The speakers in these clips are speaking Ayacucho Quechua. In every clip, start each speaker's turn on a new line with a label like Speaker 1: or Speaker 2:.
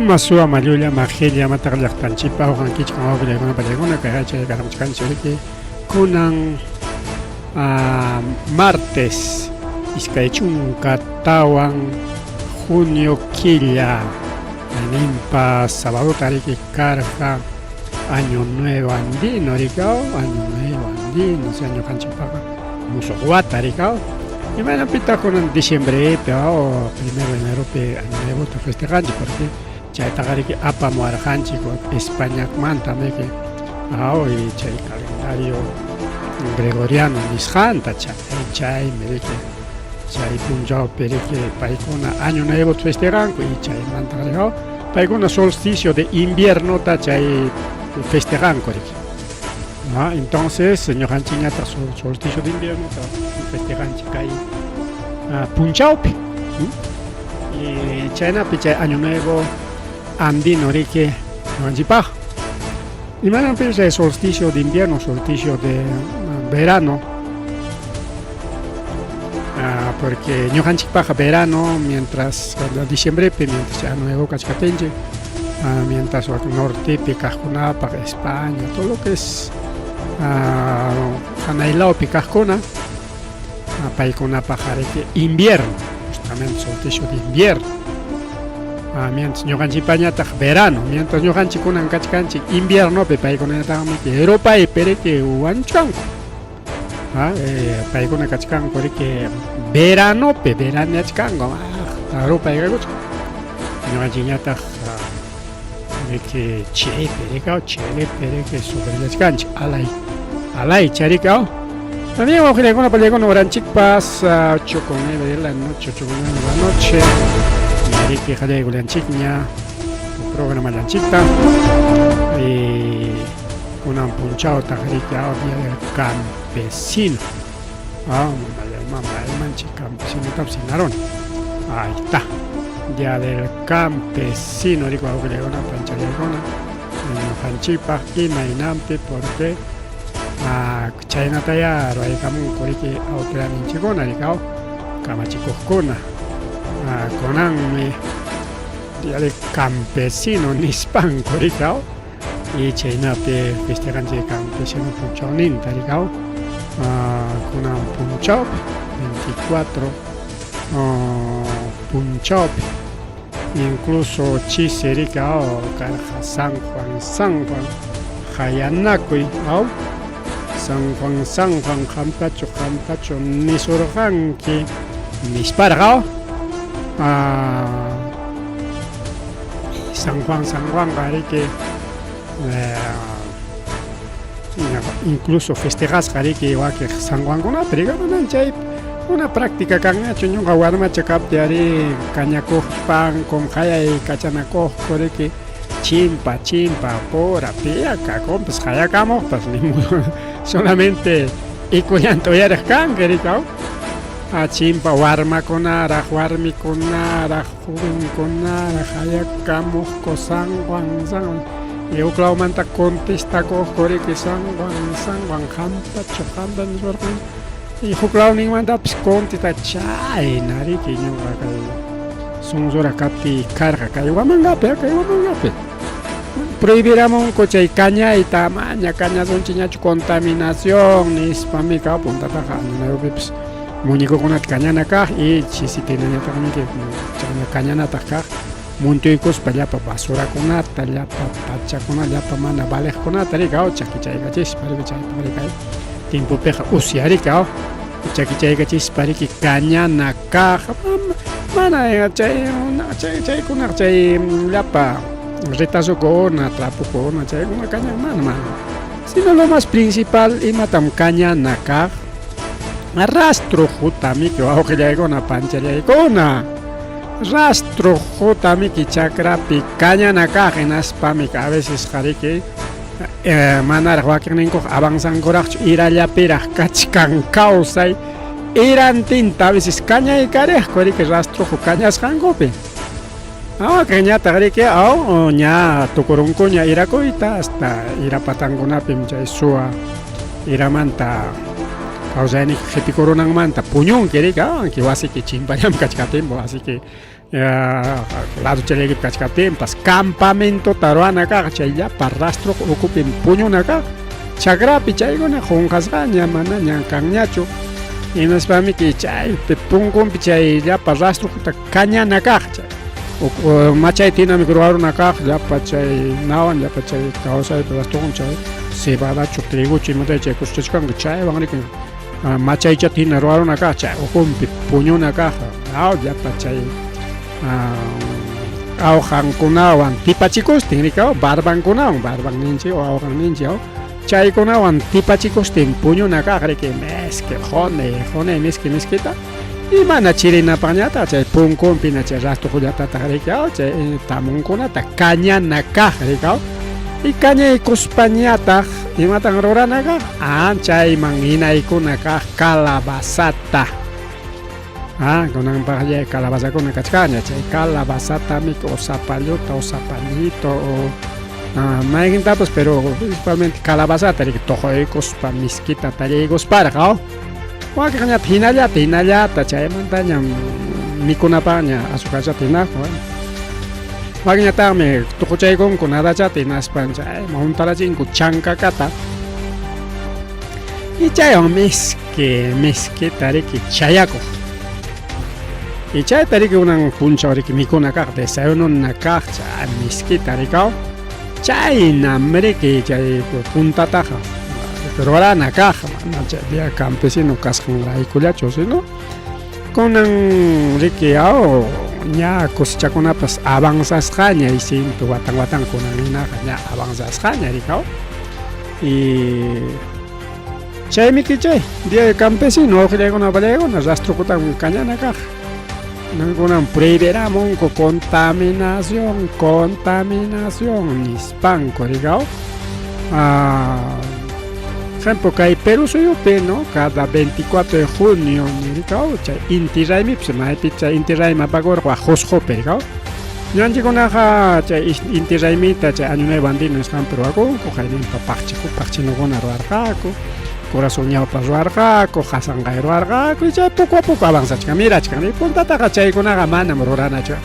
Speaker 1: Ama suwa mallulla majilla mataq llaqtanchikpa awqankichik wawqillaykuna pachaykuna kay hacha karamuchkanchik riki kunan martes 24 junio killa mayninpa sabadota riki karqa año nuevo andino riki año nuevo andino sea ñuqanchikpaqa musuq wata riki imaynanpitaq kunan diciembrepi o primero de eneropi año nuevota festejanchik porque chaytaqa riki apamuwarqanchik Españamanta riki y chay calendario gregoriano nisqanta chay chaymi riki chay punchawpi riki paykuna año nuevota festejanku y chaymanta riki paykuna solsticio de inviernota chay festejanku riki. ¿No? Entonces ñuqanchikñataq solsticio de invierno festejanchik kay punchawpi. Y chaynapi chay año nuevo andino riki ñuqanchikpaq. Imananpis chay solsticio de invierno, solsticio de verano? Porque ñuqanchikpaqqa verano mientras diciembrepi mientras chay año nuevo kachkaptinchik mientras nortepi kaqkunapaq España, todo lo que es hanay lawpi kaqkuna paykunapaq riki invierno, justamente solsticio de invierno. Mientras ñuqanchikpañataq verano, mientras ñuqanchik kunan kachkanchik inviernopi paykunañataqmi Europaypi riki wañuchkanku. Paykuna kachkanku riki veranopi veraneachkanku rupaykakuchkan. Ñuqanchikñataq riki chiripi riki chiripi riki sufrillachkanchik alay alaycha riki. También wawqillaykuna pallaykuna horanchikpas 8:09 de la noche, 8:09 de la noche. Riki qallaykullanchikña programallanchikta. Y kunan punchawtaq riki Día del Campesino. Mama manchik campesinotapas hinaruni. Ahí está. Día del Campesino riki wawqillaykuna panchallaykuna ñuqanchikpaq imaynanpi porque chaynataya ruraykamunku riki autoridadninchikkuna riki kamachikuqkuna kunanmi Día del Campesino nispanku riki y chaynapi festejanchik campesino punchawninta riki kunan punchawpi 24 punchawpi incluso chisi riki karqa San Juan San Juan qayanakuy San Juan San Juan qamtachu qamtachu nisurqanki nisparqa San Juan San Juanqa riki incluso festejasqa riki wakiq San Juankunapi riki manan chay una práctica kanñachu ñuqa warmacha kaptiy ari kañakuqpankum qayay kachanakuqku riki chimpa chimpa pura piyakakunpas qayakamuqpas ni solamente ikullanta uyariq kanki riki chimpa warmakunaraq warmikunaraq jovenkunaraq qayakamuqku San Juan San Juan y huklawmanta contestakuqku riki San Juan San Juan qamtachu qamta nisparqanku y huklawninmantapas contesta chayna riki ñuqa kay sunsuraq kaptiy karqa kay Huamangapi kay Huamangapi prohibiramunku chay kañayta amaña kañasunchikñachu contaminación nispami puntataqa año nuevopipas muñecokunata kañana kaq y chisitinañataqmi chayna kañanataq kaq muntuykuspa llapa basurakunata llapa pachakuna llapa mana valeqkunata riki chakichaykachispa riki chaypaq riki kay tiempopiqa usya riki chakichaykachispa riki kañana kaq mana chay chaykunaqa chay llapa retazokuna trapokuna chaykuna kañan mana mana sino lo más principal imatam kañana kaq rastrojota miki wawqillaykuna panchallaykuna rastrojota miki chakrapi kañana kaq hinaspami a veces riki manaraq wakinninkuqa avanzankuraqchu irallapiraq kachkan kawsay irantinta a veces kañaykariqku riki rastrojo kañasqankupi wakinñataq riki ña tukurunkuña irakuyta hasta ira patankunapim chay suwa iramanta kawsayniyki qhipikurunanmanta puñunki riki wasiki chimpallam kachkatinpu así que. Ladochaykipi kachkaptinpas campamentota ruwana kaq chay llapa rastroq ukupim puñuna kaq chakrapi chaykuna qunqasqaña manaña kanñachu hinaspamiki chaypi punkunpi chay llapa rastroqta kañana kaq chay machayta hinami ruwaruna kaq llapa chay nawan llapa chay kawsaypi rastroqwan chay cebadachu trigochu imatachu chay cosechachkanku chaywan riki machaychata hina ruwaruna kaq chay ukunpi puñuna kaq llapa chay awqankunawan tipachikustin rikaw barbankunawan barban ninchik o awqan ninchik chaykunawan tipachikustin puñuna kaq riki miski quni quni miski miskita y mana chirinapaqñataq chay punkunpina chay rastuqullatataq rikaw chay tamunkunata kañana kaq rikaw y kañaykuspañataq imatan rurana kaq ah chayman hinaykuna kaq calabazata ah kunanpaqlla calabazakuna kachkanña chay calabazatami o zapallota o zapallito o mayqintapas pero principalmente calabazata riki tuquykuspa miskita tallaykusparaq aw wakiqñataq hinallata hinallata chaymantañam mikunapaqña azucarchata hinaqku wakinñataqmi tuquchaykunku nadachata hinaspa chayman huntarachinku chankakata y chaywan miski miskita riki chayakuq y chayta riki kunan punchaw riki mikuna kaq desayununa kaq chay miskita rikaw chaynam riki chay puntataqa rurana kaq mana chay día campesino kasqanraykullachu sino kunan riki aw ña cosechakunapas avanzasqaña y siempre watan watan kunan hinaqa ña avanzasqaña rikaw y chaymi kichay día campesino wawqillaykuna apallaykuna rastrokutan kañana kaq kunan prohibiramunku contaminación contaminación nispanku rikaw ejemplo kay Perú suyupi no cada 24 de junio rikaw chay inti raymipis maypi chay inti raymi apakurqa Qusqupi rikaw ñuqanchikkunaqa chay inti raymita chay año nuevo andino nisqanpi ruwakunku qayninpa paqchiku paqchinukuna ruwarqaku corazón ñawpa ruwarqaku qasanqay ruwarqaku y chay poco a poco avanzachkan mirachkan puntataqa chaykunaqa manam ruranachu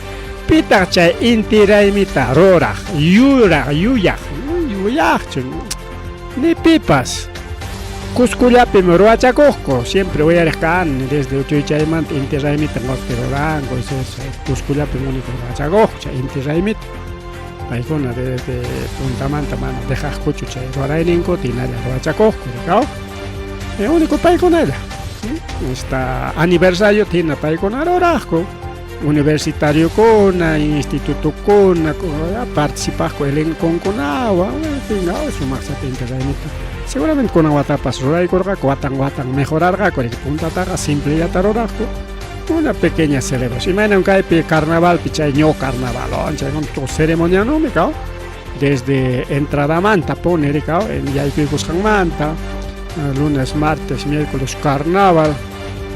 Speaker 1: pitaq chay inti raymita ruraq yuraq yuyaq yuyaqchu ni pipas Cuscollapim ruwachakuqku siempre uyariq kani desde uchuychaymanta inti raymita qurpi ruranku Cuscollapim único ruwachakuqku chay inti raymita paykuna desde puntamanta mana dejaqkuchu chay rurayninkuta hinalla ruwachakuqku rikaw único paykunalla esta aniversariota hina paykuna ruraqku universitariokuna institutokuna participaqku elenconkunawan en fin sumaqchata inti raymita seguramente kunan watapas ruraykurqaku watan watan mejorarqaku riki puntataqa simplellata ruraqku una pequeña celebración imaynam kaypi carnavalpi chay ño carnavalón chaykuna ceremonianomi kaw desde entradamanta puni rikaw yaykuykusqanmanta lunes martes miércoles carnaval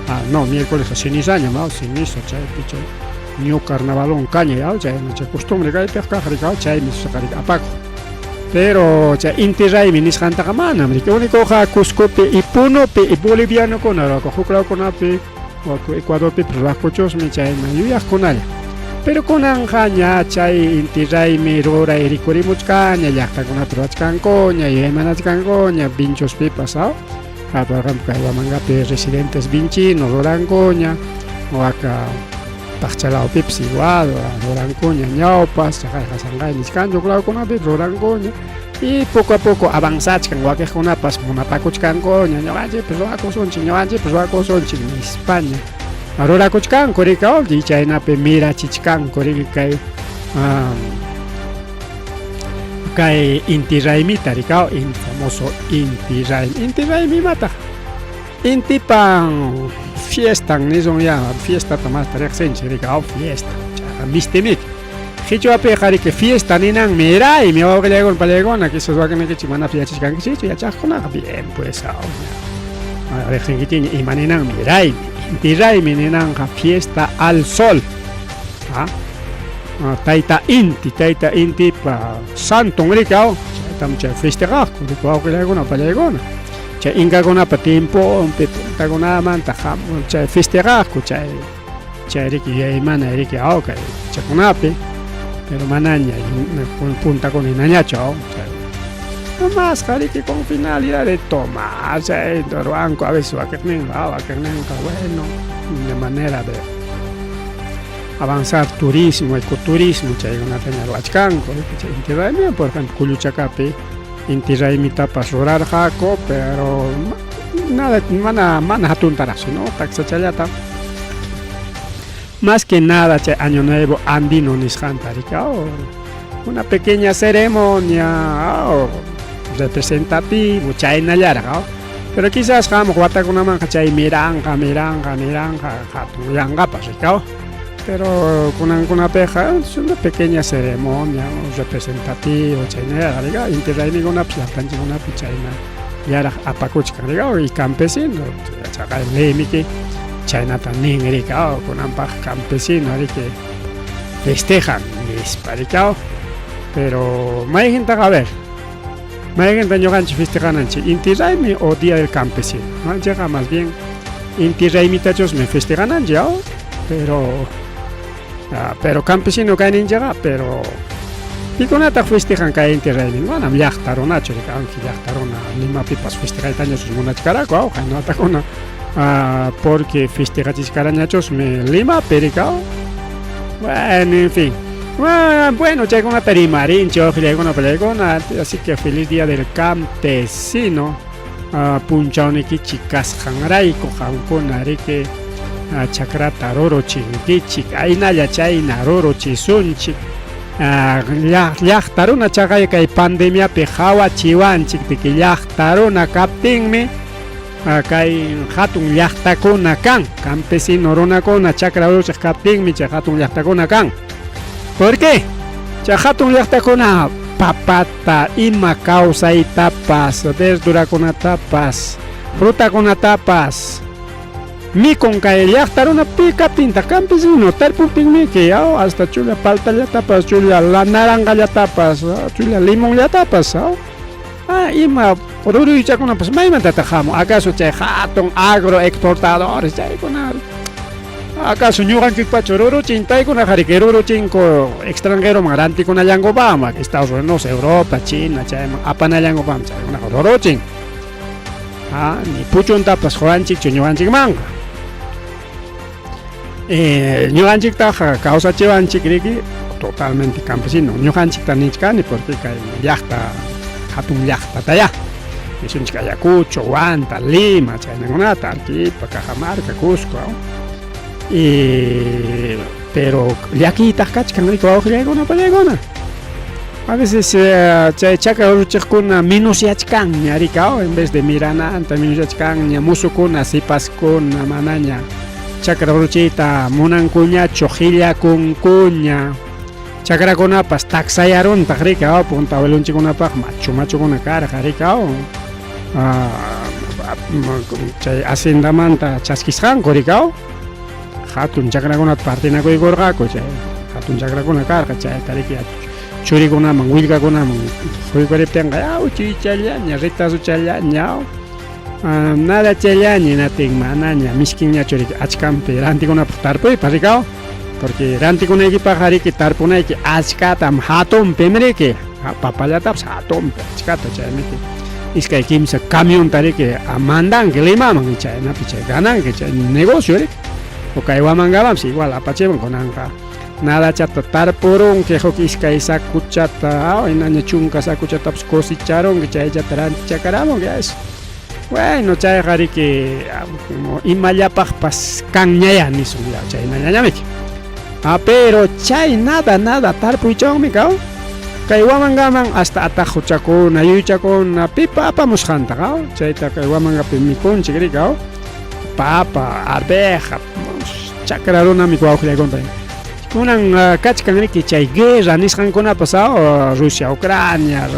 Speaker 1: ah no miércoles cenizaña ma ceniza chaypi chay ñu carnavalón kaña yaw chay chay costumbre kaypiq kaq rikaw chaymi riki apakuq pero chay inti raymi nisqantaqa manam riki únicoqa Cuscopi y Punopi y bolivianokuna ruwakuq huk lawkunapi Ecuadorpipas ruwakuchusmi chayman yuyaqkunalla pero kunanqa ña chay inti raymi ruray rikurimuchkanña llaqtakunapi ruwachkankuña yuyaymanachkankuña Vinchospipas aw por ejemplo kay Huamangapi residentes vinchinos rurankuña waka Paqchalawpipas igual rurankuña ñawpas chaqayqa sanqay nichkanchu huk lawkunapi rurankuña y poco a poco avanzachkan wakiqkunapas munapakuchkankuña ñuqanchikpas ruwakusunchik ñuqanchikpas ruwakusunchik nispaña rurakuchkanku rikaw y chaynapi mirachichkanku riki kay kay inti raymita rikaw famoso inti raymi inti raymi imataq intipan fiestan nisun ya fiestata masta riqsinchik rikaw fiesta chayqa mistimik qichwapiqa riki fiesta ninanmi raymi wawqillaykuna pallaykuna quizás wakinnikichik manapas yachachkankichikchu yachaqkunaqa bien pues riqsinkichikña ima ninanmi raymi inti raymi ninanqa fiesta al sol ah tayta inti tayta intipa santon rikaw chaytam chay festejaqku wawqillaykuna pallaykuna chay inkakunapa tiemponpi puntakunamanta chay festejaqku chay Chay riki yuyaymanay riki aw kay chakunapi, pero manaña puntakuna hinañachu aw chay. Masqa riki con finalidad de tomar, chay ruwanku a veces wakiqninqa, wakiqninqa bueno, de manera de avanzar turismo, ecoturismo chaykunataña ruwachkanku chay Inti Raymi, por ejemplo, Kulluchakapi Inti Raymitapas rurarqaku, pero nada, mana, mana hatuntaraq, sino taksachallata. Más que nada chay Año Nuevo andino nisqanta riki, una pequeña ceremonia representativo chaynallaraq, pero quizás hamuq watakunamanqa chay miranqa, miranqa, miranqa, hatun yanqapas riki, pero kunankunapiqa es una pequeña ceremonia representativo chaynallaraq riki, Inti Raymikunapas llaqtanchikkunapi chaynallaraq apakuchkan riki, y campesino chaqay leymiki chaynata nin riki, kunanpaq campesino riki festejan nispa riki, pero mayqintaqa a ver, mayqinta ñuqanchik festejananchik, Inti Raymi o Día del Campesino, ñuqanchikqa más bien Inti Raymitachusmi festejananchik, pero pero campesino kayninchikqa, pero pikunataq festejan kay Inti Raymi, manam llaqta runachu riki, aunque llaqta runa Limapipas festejaytañachus munachkaraku, qayna watakuna, porque festejachichkarañachusmi Limapi riki, bueno, en fin. Bueno, chaykunata rimarinchik, wawqillaykuna, pallaykuna, así que feliz Día del Campesino, punchawnikichik kasqanrayku qamkuna riki chakrata ruruchinkichik, aynalla chayna ruruchisunchik, llaqta runa chaqay kay pandemiapi qawachiwanchik riki, llaqta runa kaptinmi kay hatun llaqtakuna kan, campesino runakuna chakra ruruchiq kaptinmi chay hatun llaqtakuna kan. ¿Por qué? Chay hatun llaqtakuna papata, ima kawsaytapas, verdurakunatapas, frutakunatapas mikun kay llaqta runa pi kaptintaq campesino tarpuptinmiki, hasta chulla paltallatapas, chulla naranjallatapas, chulla limonllatapas, ima ruruychakunapas maymantataq hamun, acaso chay hatun agroexportadores chaykuna acaso ñuqanchikpachu ruruchin, paykunaqa riki ruruchinku extranjeroman rantikunallankupaqmi, Estados Unidos, Europa, China chayman apanallankupaqmi chaykunaqa ruruchin, ni puchuntapas quwanchikchu ñuqanchikmanqa. Ñuqanchiktaqa kawsachiwanchik riki totalmente campesino, ñuqanchikta nichkani porque kay llaqta hatun llaqtataya nisunchik Ayacucho, Huanta, Lima chaynakunata, Arequipa, Cajamarca, Cusco, y pero llakiytaq kachkan riki wawqillaykuna, pallaykuna, a veces chay chakra ruruchiqkuna minusyachkanña riki, en vez de mirananta minusyachkanña, musukuna, sipaskuna manaña chakra ruruchiyta munankuñachu, qillakunkuña, chakrakunapas taksayaruntaq riki, punta abuelonchikkunapaq machu machukuna karqa riki, chay haciendamanta chaskisqanku riki, hatun chakrakunata partinakuykurqaku, chay hatun chakrakuna karqa, chayta riki churikunaman, willkakunaman quykuriptinqa uchuychallaña, retazochallaña, nada challaña, hinatin manaña miskinñachu riki achkanpi rantikunapaq tarpuypas riki, porque rantikunaykipaqqa riki tarpunayki achkatam hatunpim riki, papallatapas hatunpi achkata, chaymiki iskay kimsa camionta riki mandanki Limaman, chaynapi chay gananki chay negocio riki, o kay Huamangamanpas igual apachimun kunanqa nadachata tarpurunki huk iskay sacuchata, hinaña chunka sacuchatapas cosecharunki, chaychata rantichakaramunki, eso. Bueno, chayqa riki imallapaqpas kanñaya nisun ya chaynallañamiki. Pero chay nada nada tarpuychawmi kaw kay Huamangaman hasta atajuchakuna, yuychakuna pipa apamusqanta, chayta kay Huamangapi mikunchik riki, papa, arveja, chakra runami wawqillaykuna. Kunan kachkan riki chay guerra nisqankunapas, Rusia, Ucrania,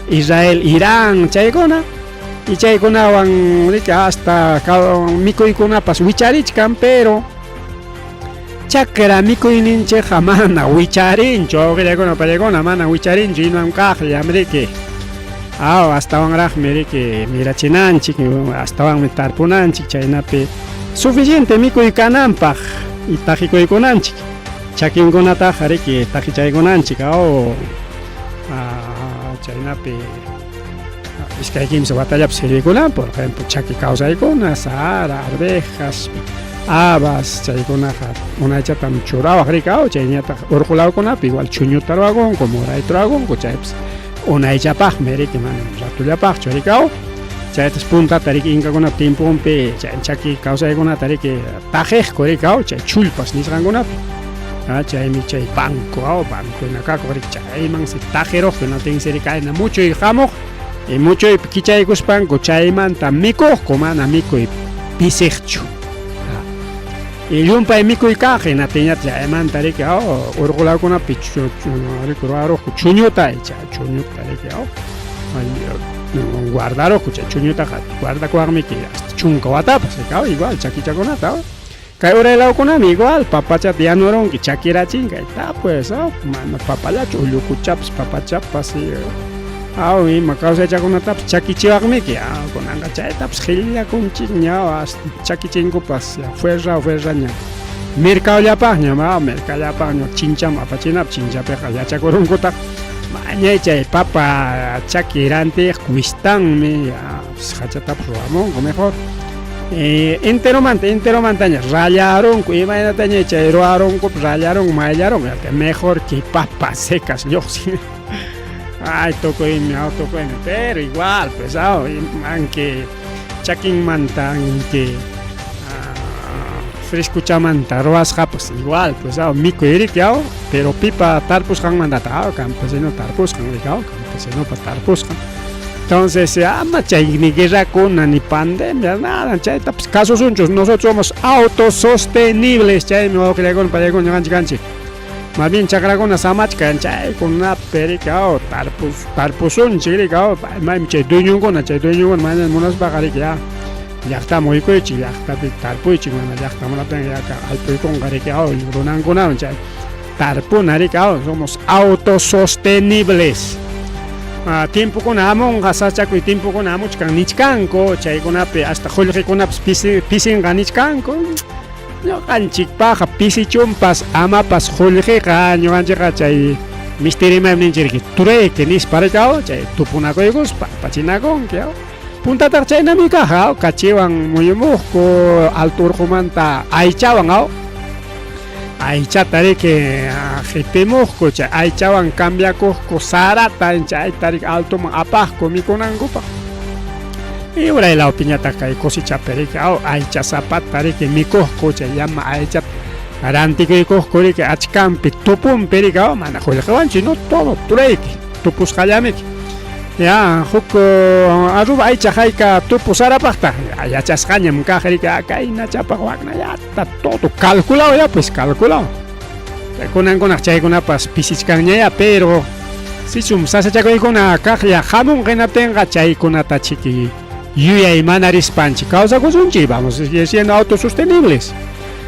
Speaker 1: Israel, Irán, chaykuna, y chaykunawan riki hasta mikuykunapas wicharichkan, pero chakra mikuyninchikqa mana wicharinchu, wawqillaykuna, pallaykuna, mana wicharinchu, imam kaqllam riki. Astawanraqmi riki mirachinanchik, astawanmi tarpunanchik, chaynapi Suficiente mikuy kananpaq y taqikuykunanchik. Chakinkunataqa riki taqichaykunanchik aw chaynapi 2-3 watallapi sirvikunan, por ejemplo, chaki kawsaykuna, sara, arvejas, habas, chaykunaqa unaychatam churawaq riki aw chayñataq urqu lawkunapi igual chuñuta ruwakunku, murayta ruwakunku, chaypas unaychapaqmi riki manam ratullapaqchu riki aw. Chaytas puntata riki inkakunap tiemponpi chay chaki kawsaykunata riki taqiqku riki aw chay chullpas nisqankunapi. Chaymi chay banco aw banco hina kakuq riki chaymansi taqiruqku hinaptinsi riki kayna muchuy hamuq y muchuypi kichaykuspanku chaymanta mikuqku mana mikuy pisiqchu. Y llumpay mikuy kaq hinaptinñataq chaymanta riki aw urqu lawkunapi riki ruwaruqku chuñuta chay chuñuta riki aw guardaruqku chay chuñutaqa guardakuwaqmiki hasta 10 watapas riki aw igual chakichakunata aw. Kay uray lawkunami igual papachata yanurunki chakirachinka está pues aw mana papallachu ullukuchapas papachapas aw ima kawsaychakunatapas chakichiwaqmiki aw kunanqa chaytapas qillakunchikña chakichinkupas fuerra fuerraña mercadolapaqña aw mercadolapaqña chinchaman apachinapaq chinchapiqa yachakurunkutaq mañay chay papa chaki rantiq cuistanmi hachatapas ruwamunku mejor. Enteromanta, enteromantaña rallarunku, imaynataña chay ruwarunku, rallarunku, mayllarunku, mejor que papas secas lluqsin. Ay, tukuymi, aw, tukuymi, pero igual, pues, aw, aunque chakinmanta, aunque frescuchamanta ruwasqapas igual, pues, aw, mikuy riki, aw, pero pipa tarpusqanmantata, aw, campesino tarpusqan, riki, aw, campesinopa tarpusqan. Entonces, ama chay ni guerrakuna, ni pandemia, nada, chaytapas kasusunchu. Nosotros somos autosostenibles, chaymi wawqillakuna, payakuna ñuqanchik kanchik. Más bien chakrakuna samachkan chaykunapi riki, aw, tarpus, tarpusunchik riki, aw, maymi chay dueñonkuna, chay dueñonkuna mana munaspaqa riki, ya, llaqtaman uykuychik, llaqtapi tarpuychik, mana llaqta munaptinqa ya allpuykunqa riki, aw, runankunawan chay tarpuna riki, aw, somos autosostenibles. Tiempokuna hamunqa, sachakuy tiempokuna hamuchkan nichkanku, chaykunapi hasta qullqikunapas pisinqa nichkanku. Ñuqanchikpaqqa pisichunpas amapas qullqiqa, ñuqanchikqa chay mistirimaymi ninchik riki, trueque nispa riki, aw, chay tupunakuykuspa apachinakunki, aw. Puntataq chaynami kaq, aw, kachiwan muyumuqku, alto urqumanta aychawan, aw. Aychata riki qipimuqku, chay aychawan cambiakuqku sarata, chayta riki altoman apaqku mikunankupaq. Y uray lawpiñataq kay cosechapi riki, aw, aycha sapata riki mikuqku, chay llama aychata rantikuykuqku riki achkanpi tupunpi riki, aw, mana qullqiwanchu, no todo trueque, tupusqallamiki. Ya, huk arroba aycha hayka tupu sarapaqtaq yachasqañam kaq riki, kaynachapaq waknallata todo calculado ya pues calculado. Kunankunaq chaykunapas pisichkanña ya, pero sichum sasachakuykuna kaqlla hamunqa hinaptinqa chaykunata chiki yuyay mana rispanchik kawsakusunchik, vamos a seguir siendo autosostenibles.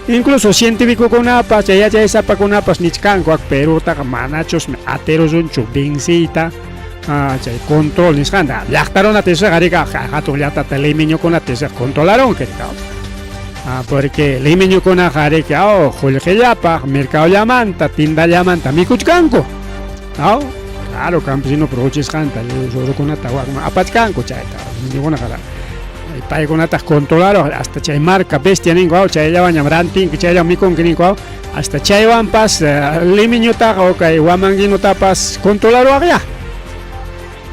Speaker 1: Incluso científicokunapas chay yachaysapakunapas nichkanku Perutaqa manachusmi atirusunchu venciyta chay control nisqanta. Llaqta runa tisqa rika hatun llaqtata limeñokuna tisqa controlarunki rika. Porque limeñokunaqa riki aw qullqillapaq mercadollamanta tiendallamanta mikuchkanku. Aw, claro, campesino produchisqanta rurukunata wakman apachkanku chayta limeñokunaqa paykunataq controlaruq hasta chay marca bestia ninku aw chayllawanñam rantinki chayllawan mikunki ninku aw hasta chaywanpas limeñotaqa o kay huamanguinotapas controlaruwaqya.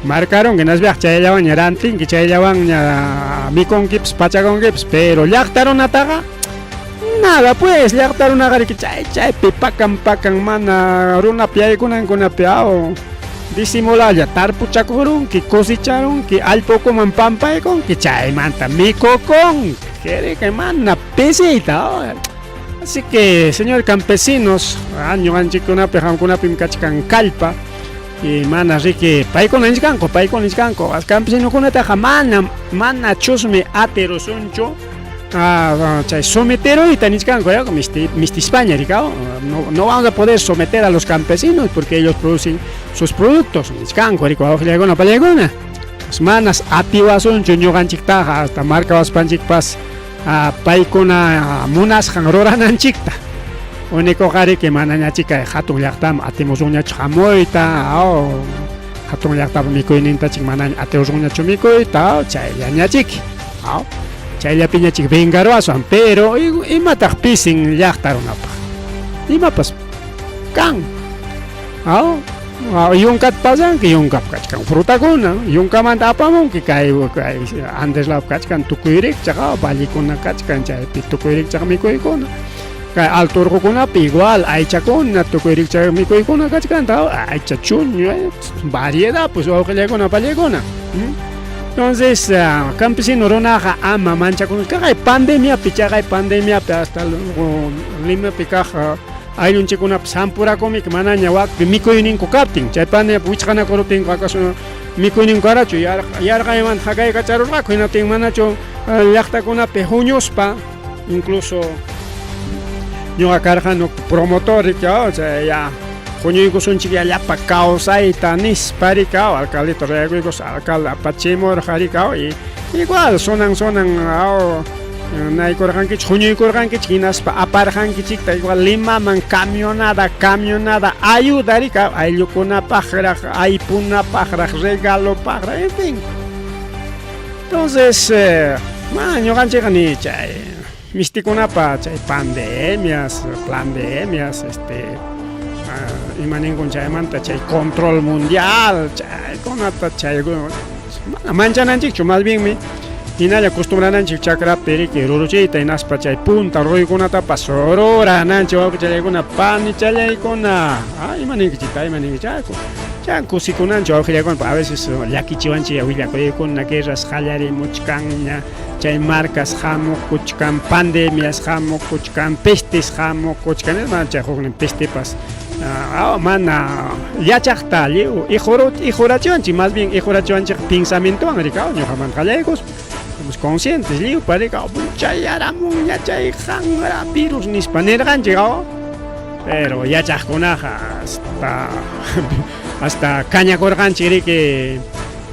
Speaker 1: Marcarunki hinaspaqa chayllawanña rantinki chayllawanña mikunkipas pachakunkipas pero llaqta runataqa nada pues llaqta runaqa riki chay chaypi pakan pakan mana runap yaykunankunapi aw disimulalla tarpuchakurunki cosecharunki allpa ukuman pampaykunki chaymanta mikukunki riki mana pisiyta. Así que señor campesinos, ñuqanchikkunapi qamkunapim kachkan kallpa y mana riki paykuna nichkanku, paykuna nichkanku campesinokunataqa manam mana chusmi atirusunchu chay someteruyta nichkanku, ya, misti, misti España riki, no, no vamos a poder someter a los campesinos porque ellos producen sus productos nichkanku riki, wawqillaykuna pallaykuna manas atiwasunchu ñuqanchiktaqa hasta markawaspanchikpas. Paykuna munasqan rurananchikta. Únicoqa riki manañachik kay hatun llaqtaman atimusunñachu hamuyta, hatun llaqtapa mikuynintachik manaña atirusunñachu mikuyta, chayllañachik. Chayllapiñachik vengaruwasun, pero imataq pisin llaqta runapaq? Imapas kan. Yunkata pasanki, yunkap kachkan frutakuna, yunkamanta apamunki kay kay Andes lawpi kachkan tukuy rikchaq, vallikuna kachkan chaypi tukuy rikchaq mikuykuna. Kay alto urqukunapi igual aychakuna, tukuy rikchaq mikuykuna kachkanta, aycha chuño, variedad pues wawqillaykuna pallaykuna. Entonces, campesino runaqa ama manchakunus kaqay pandemiapi, chaqay pandemiapi hasta Limapi kaq ayllunchikkunapas hampurakumik manaña wakpi mikuyninku kaptin, chay pandemiapi wichqanakuruptinku acaso mikuyninku karachu yarqaymanta hakaykacharurqaku, hinaptin manachu llaqtakunapi huñuspa incluso ñuqa karqani promotor riki chay ya huñuykusunchik ya llapa kawsayta nispa riki alcaldeta rayakuykus alcalde apachimurqa riki y igual sunan sunan naykurqankichik huñuykurqankichik hinaspa aparqankichikta igual Limaman camionada camionada ayuda riki ayllukunapaqraq aypunapaqraq regalopaqraq en fin. Entonces, mana ñuqanchikqa ni chay mistikunapa chay pandemias, plandemias, este ima ninkun chaymanta chay control mundial, chaykunata chay mana manchananchikchu, más bienmi hinalla costumbrananchik chakrapi riki ruruchiyta hinaspa chay punta ruruykunatapas rurananchik wawqichallaykuna panichallaykuna. Ima ninkichikta, ima ninkichik? Chay kusikunanchik wawqillaykuna, a veces llakichiwanchik willakuykuna, guerras qallarimuchkanña, chay marcas hamukuchkan, pandemias hamukuchkan, pestes hamukuchkan, mana chay huknin pestepas mana yachaqta lliw ihurachiwanchik, más bien ihurachiwanchik pensamientowan riki, ñuqamanta qallaykuspa somos conscientes lliwpa riki, chayaramunña chay qanra virus nispa nirqanchik, pero yachaqkunaqa hasta hasta kañakurqanchik riki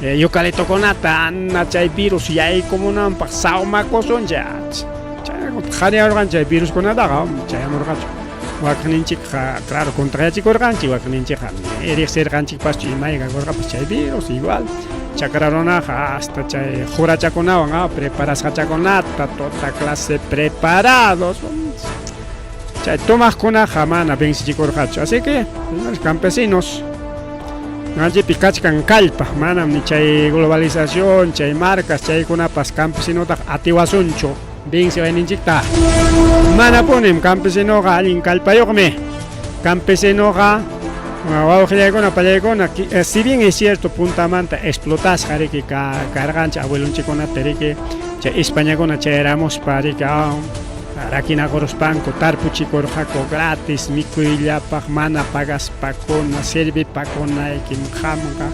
Speaker 1: eucaliptokunata ana chay virus yaykumunanpaq sawmakusunchik, qhariyarqanchik chay viruskunataqa chayamurqachu. Wakinninchikqa claro contrayachikurqanchik, wakinninchikqa riqsirqanchikpaschu imayka kurqapas chay virus igual. Chakra runaqa hasta chay qurachakunawan preparasqachakunata tota clase preparados. Chay tomaqkunaqa mana vencichikurqachu. Así que, señores campesinos, ñuqanchikpi kachkan kallpa, manam ni chay globalización, chay marcas, chaykunapas campesinotaq atiwasunchu venciwayninchikta. Manapunim campesinoqa allin kallpayuqmi. Campesinoqa wawqillaykuna pallaykuna, si bien es cierto puntamanta explotasqa riki karqanchik abuelonchikkunata riki chay Españakuna chayaramuspa riki rakinakuruspanku tarpuchikurqaku gratis mikuyllapaq mana pagaspakuna servipakunaykim qamqa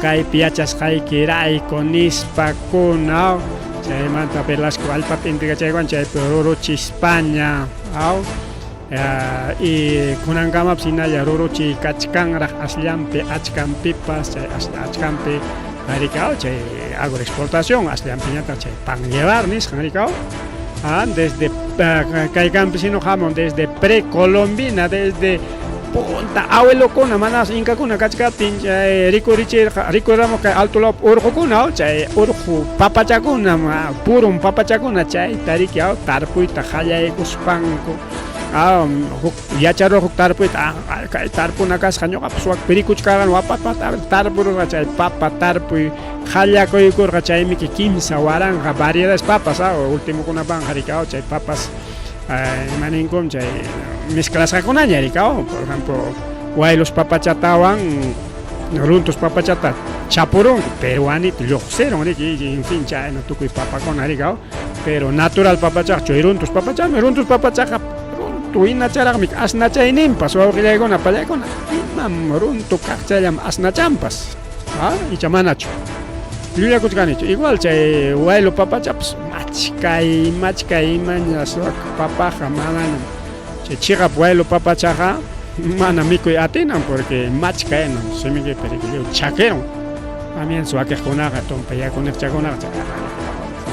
Speaker 1: kaypi yachasqaykirayku nispakuna chaymanta Velasco allpata entregachaykuwan chaypi ruruchispaña y kunankamapas hinalla ruruchiy kachkanraq asllanpi achkanpipas chay achkanpi riki chay agroexportación asllanpiñataq chay pan llevar nisqan riki desde kay campesino hamun desde precolombina, desde punta abuelokuna manas inkakuna kachkaptin chay rikurichirqa rikuramuq kay alto lawpi urqukuna chay urqu papachakuna purun papachakuna chayta riki tarpuyta qallaykuspanku huk yacharurqa huk tarpuyta kay tarpuna kasqa ñuqapas wakpi rikuchkarqani wapapa tarpururqa chay papa tarpuy qallakuykurqa chaymiki 3000 variedades papas ultimokunapanqa riki chay papas ima ninkum chay mezclasqakunaña riki por ejemplo waylos papachatawan runtus papachata chapurunku peruanito lluqsirun riki en fin chayna tukuy papakuna riki pero natural papachaqa chay runtus papachami runtus papachaqa runtu hinacharaqmi asnachayninpas wawqillaykuna pallaykuna imam runtu kaqchallam asnachanpas icha manachu llullakuchkanichu igual chay waylo papachapas machkay machkay imañas papaqa manañam chay chiqap waylo papachaqa mana mikuy atinan porque machkay simiykipi riki lliw chakirun amiens wakiqkunaqa tumpa yakuniqchakunaqa.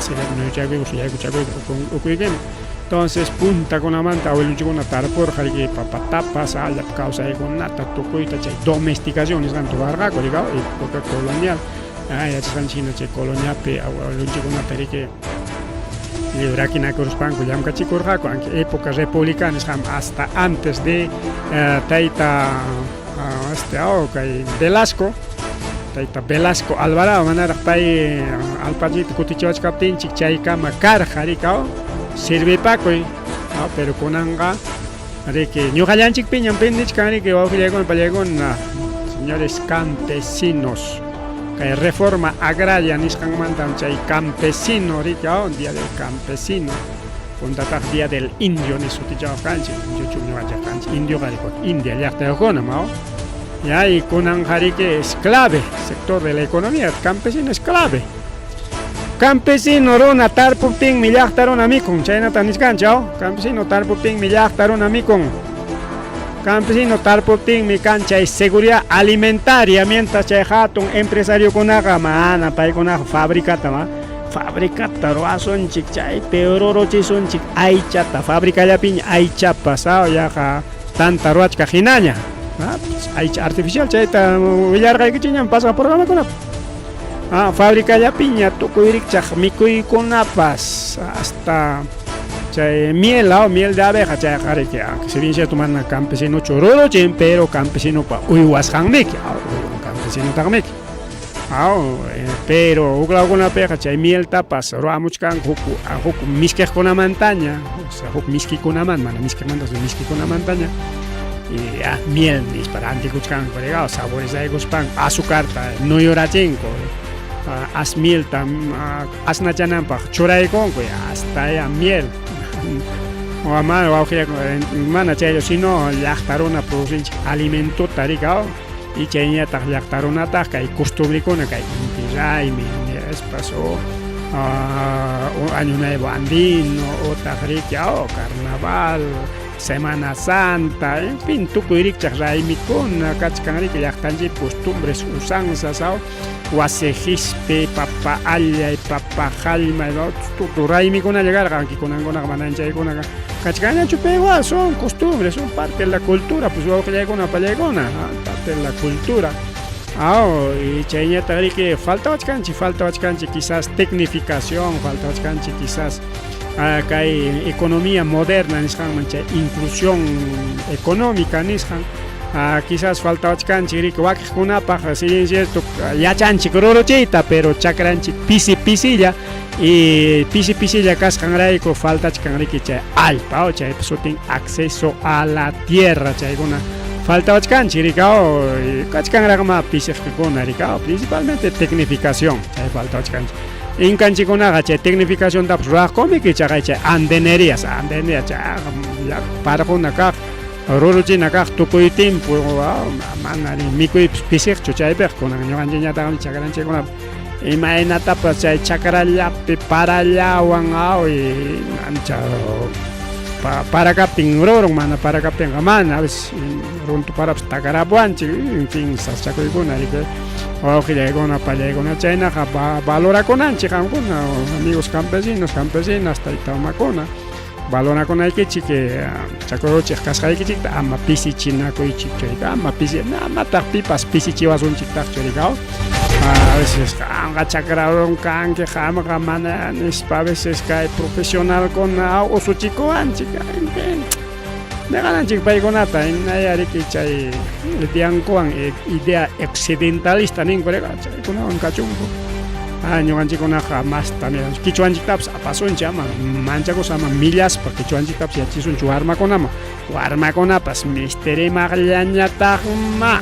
Speaker 1: Asillata nuyuchakuykus yaykuchakuykus ukuykiman. Entonces puntakunamanta abuelonchikkuna tarpurqa riki papatapas, allap kawsaykunata tukuyta chay domesticación nisqanta ruwarqaku riki época colonial. Yachasqanchik hina chay coloniapi abuelonchikkunata riki lliw rakinakuruspanku llamkachikurqaku, aunque época republicana nisqan hasta antes de tayta este kay Velasco, tayta Velasco Alvarado manaraq pay alpachita kutichiwachkaptinchik chaykama karqa riki sirvipakuy, pero kunanqa riki ñuqallanchikpiñam pendichkan riki wawqillaykuna pallaykuna, señores campesinos, kay reforma agraria nisqanmantam chay campesino riki día del campesino, puntataq día del indio nis sutichawaq kanchik, indiochu ñuqanchik kanchik, indioqa riki India llaqtayuqkunam ya, y kunanqa riki es clave sector de la economía, campesino es clave. Campesino runa tarpuptinmi llaqta runa mikun, chaynata nichkanchik, campesino tarpuptinmi llaqta runa mikun. Campesino tarpuptinmi kan chay seguridad alimentaria, mientras chay hatun empresariokunaqa mana paykunaqa fabricata ma fabricata ruwasunchik, chaypi ruruchisunchik aychata, fabricallapiña aychapas yaqa tanta ruwachkaq hinaña. Aycha artificial chayta willarqaykichikñam pasaq programakunapi. Fabricallapiña tukuy rikchaq mikuykunapas hasta chay miel, miel de abeja chayqa riki, si bien cierto mana campesinochu ruruchin, pero campesinopa uywasqanmiki, uywan campesinotaqmiki. Pero huk lawkunapiqa chay mieltapas ruwamuchkanku huk huk miskiqkunamantaña, o sea, huk miskikunamanta, mana miskiqmanta, sino miskikunamantaña. Y ya, miel nispa rantikuchkanku, saborizaykuspanku azucarta nuyurachinku, as mielta asnachananpaq churaykunku, hasta ya miel. Mana wawqillaykuna mana chaylla, sino llaqta runa producinchik alimentota riki y chayñataq llaqta runataq kay costumbrekuna kay Inti Raymi nispas o Año Nuevo Andino utaq riki carnaval, Semana Santa, en fin, tukuy rikchaq raymikuna kachkan riki llaqtanchikpi costumbres, usanzas, wasi qispi, papa allay, papa hallmay, tukuy raymikunalla karqa, aunque kunankunaqa mana chaykunaqa kachkanñachu, pero igual son costumbres, son parte de la cultura, pues wawqillaykuna pallaykuna, parte de la cultura. Y chayñataq riki faltawachkanchik, faltawachkanchik quizás tecnificación, faltawachkanchik quizás kay economía moderna nisqanman chay inclusión económica nisqan, quizás faltawachkanchik riki wakiqkunapaq, si bien cierto yachanchik ruruchiyta, pero chakranchik pisi pisilla y pisi pisilla kasqanrayku faltachkan riki chay allpa, chaypa sutin acceso a la tierra, chaykuna faltawachkanchik riki, kachkanraqma pisiqkuna riki, principalmente tecnificación chay faltawachkanchik. Inkanchikkunaqa chay tecnificaciontapas ruwaqkumiki, chaqa chay andenerías, andenerías chay parquna kaq, ruruchina kaq tukuy timpu, mana mikuypas pisiqchu chaypiqa. Kunan ñuqanchikñataqmi chakranchikkunapi imaynatapas chay chakrallapi parallawan ancha para kaptin rurun, mana para kaptinqa mana, a veces runtu parapas takarapuwanchik, en fin, sasachakuykuna riki wawqillaykuna pallaykuna, chaynaqa valorakunanchik qamkuna, amigos campesinos, campesinas, tayta mamakuna, valorakunaykichik chakruchiq kasqaykichikta, ama pisichinakuychikchu, ama pisi, amataq pipas pisichiwasunchiktaqchu riki. A veces qamqa chakra kanki, qamqa mana nispa, a veces kay profesionalkuna usuchikuwanchik, en fin, dejananchik paykunata, inaya riki chay ideankuwan, idea occidentalista ninku riki, chaykunawan kachunku. Ñuqanchikkunaqa masta quichwanchiktapas apasunchik, ama manchakuspa, ama millaspa quichwanchiktapas yachachisunchik warmakunaman, warmakunapas mistirimaqllañataqma.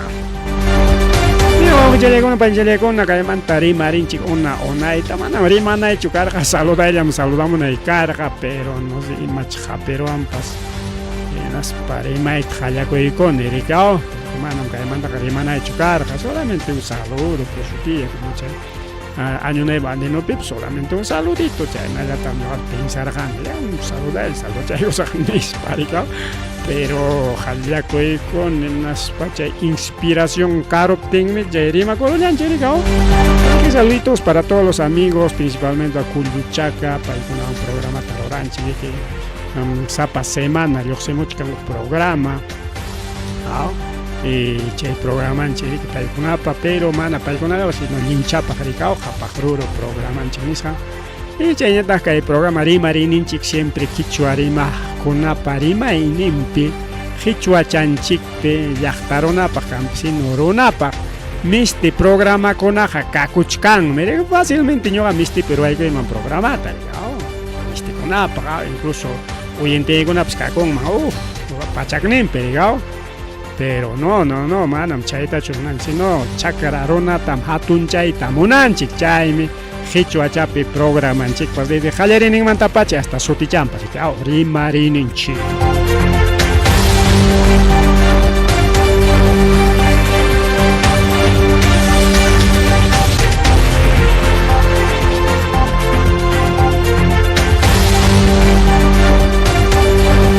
Speaker 1: Wawqichallaykuna panichallaykunam kaymanta rimarinchik una unayta, manam rimanaychu karqa, saludayllam saludamunay karqa, pero no sé imach hapiruwanpas hinaspa rimayta qallakuykuni riki, manam kaymantaqa rimanaychu karqa, solamente un saludo por su día como chay. Año Nuevo Andinopipas solamente un saludito, chaynallatam ñuqa pensarqani, ya un saluday, saluchaykusaq nispa, rikaw. Pero qallakuyku ninaspa chay inspiración karuptinmi chay rimakurullanchik, rikaw. Así que saluditos para todos los amigos, principalmente a Kulluchaca, paykunawan programata ruranchik, riki. Sapa semana lluqsimuchkan programa. Y chay programanchik riki paykunapa, pero mana paykunallapa sino llinchapaq rikaw, qhapaq ruru programanchik nisqan. Y chayñataq kay programa rimariyninchik siempre quichua rimaqkunapa rimayninpi, qichwachanchikpi llaqta runapaq, campesino runapaq misti programakunaqa kakuchkanmi. Fácilmente ñuqa mistipi ruwaykuyman programata, rikaw, mistikunapaq, incluso oyenteykunapas kakunman, uff, pachakninpi, rikaw. Pero no, no, no, manam chaytachu munanchik, sino chakra runatam hatunchayta munanchik, chaymi qichwachapi programanchikpas desde qallariyninmantapacha hasta sutichampas, rikaw, rimariyninchik.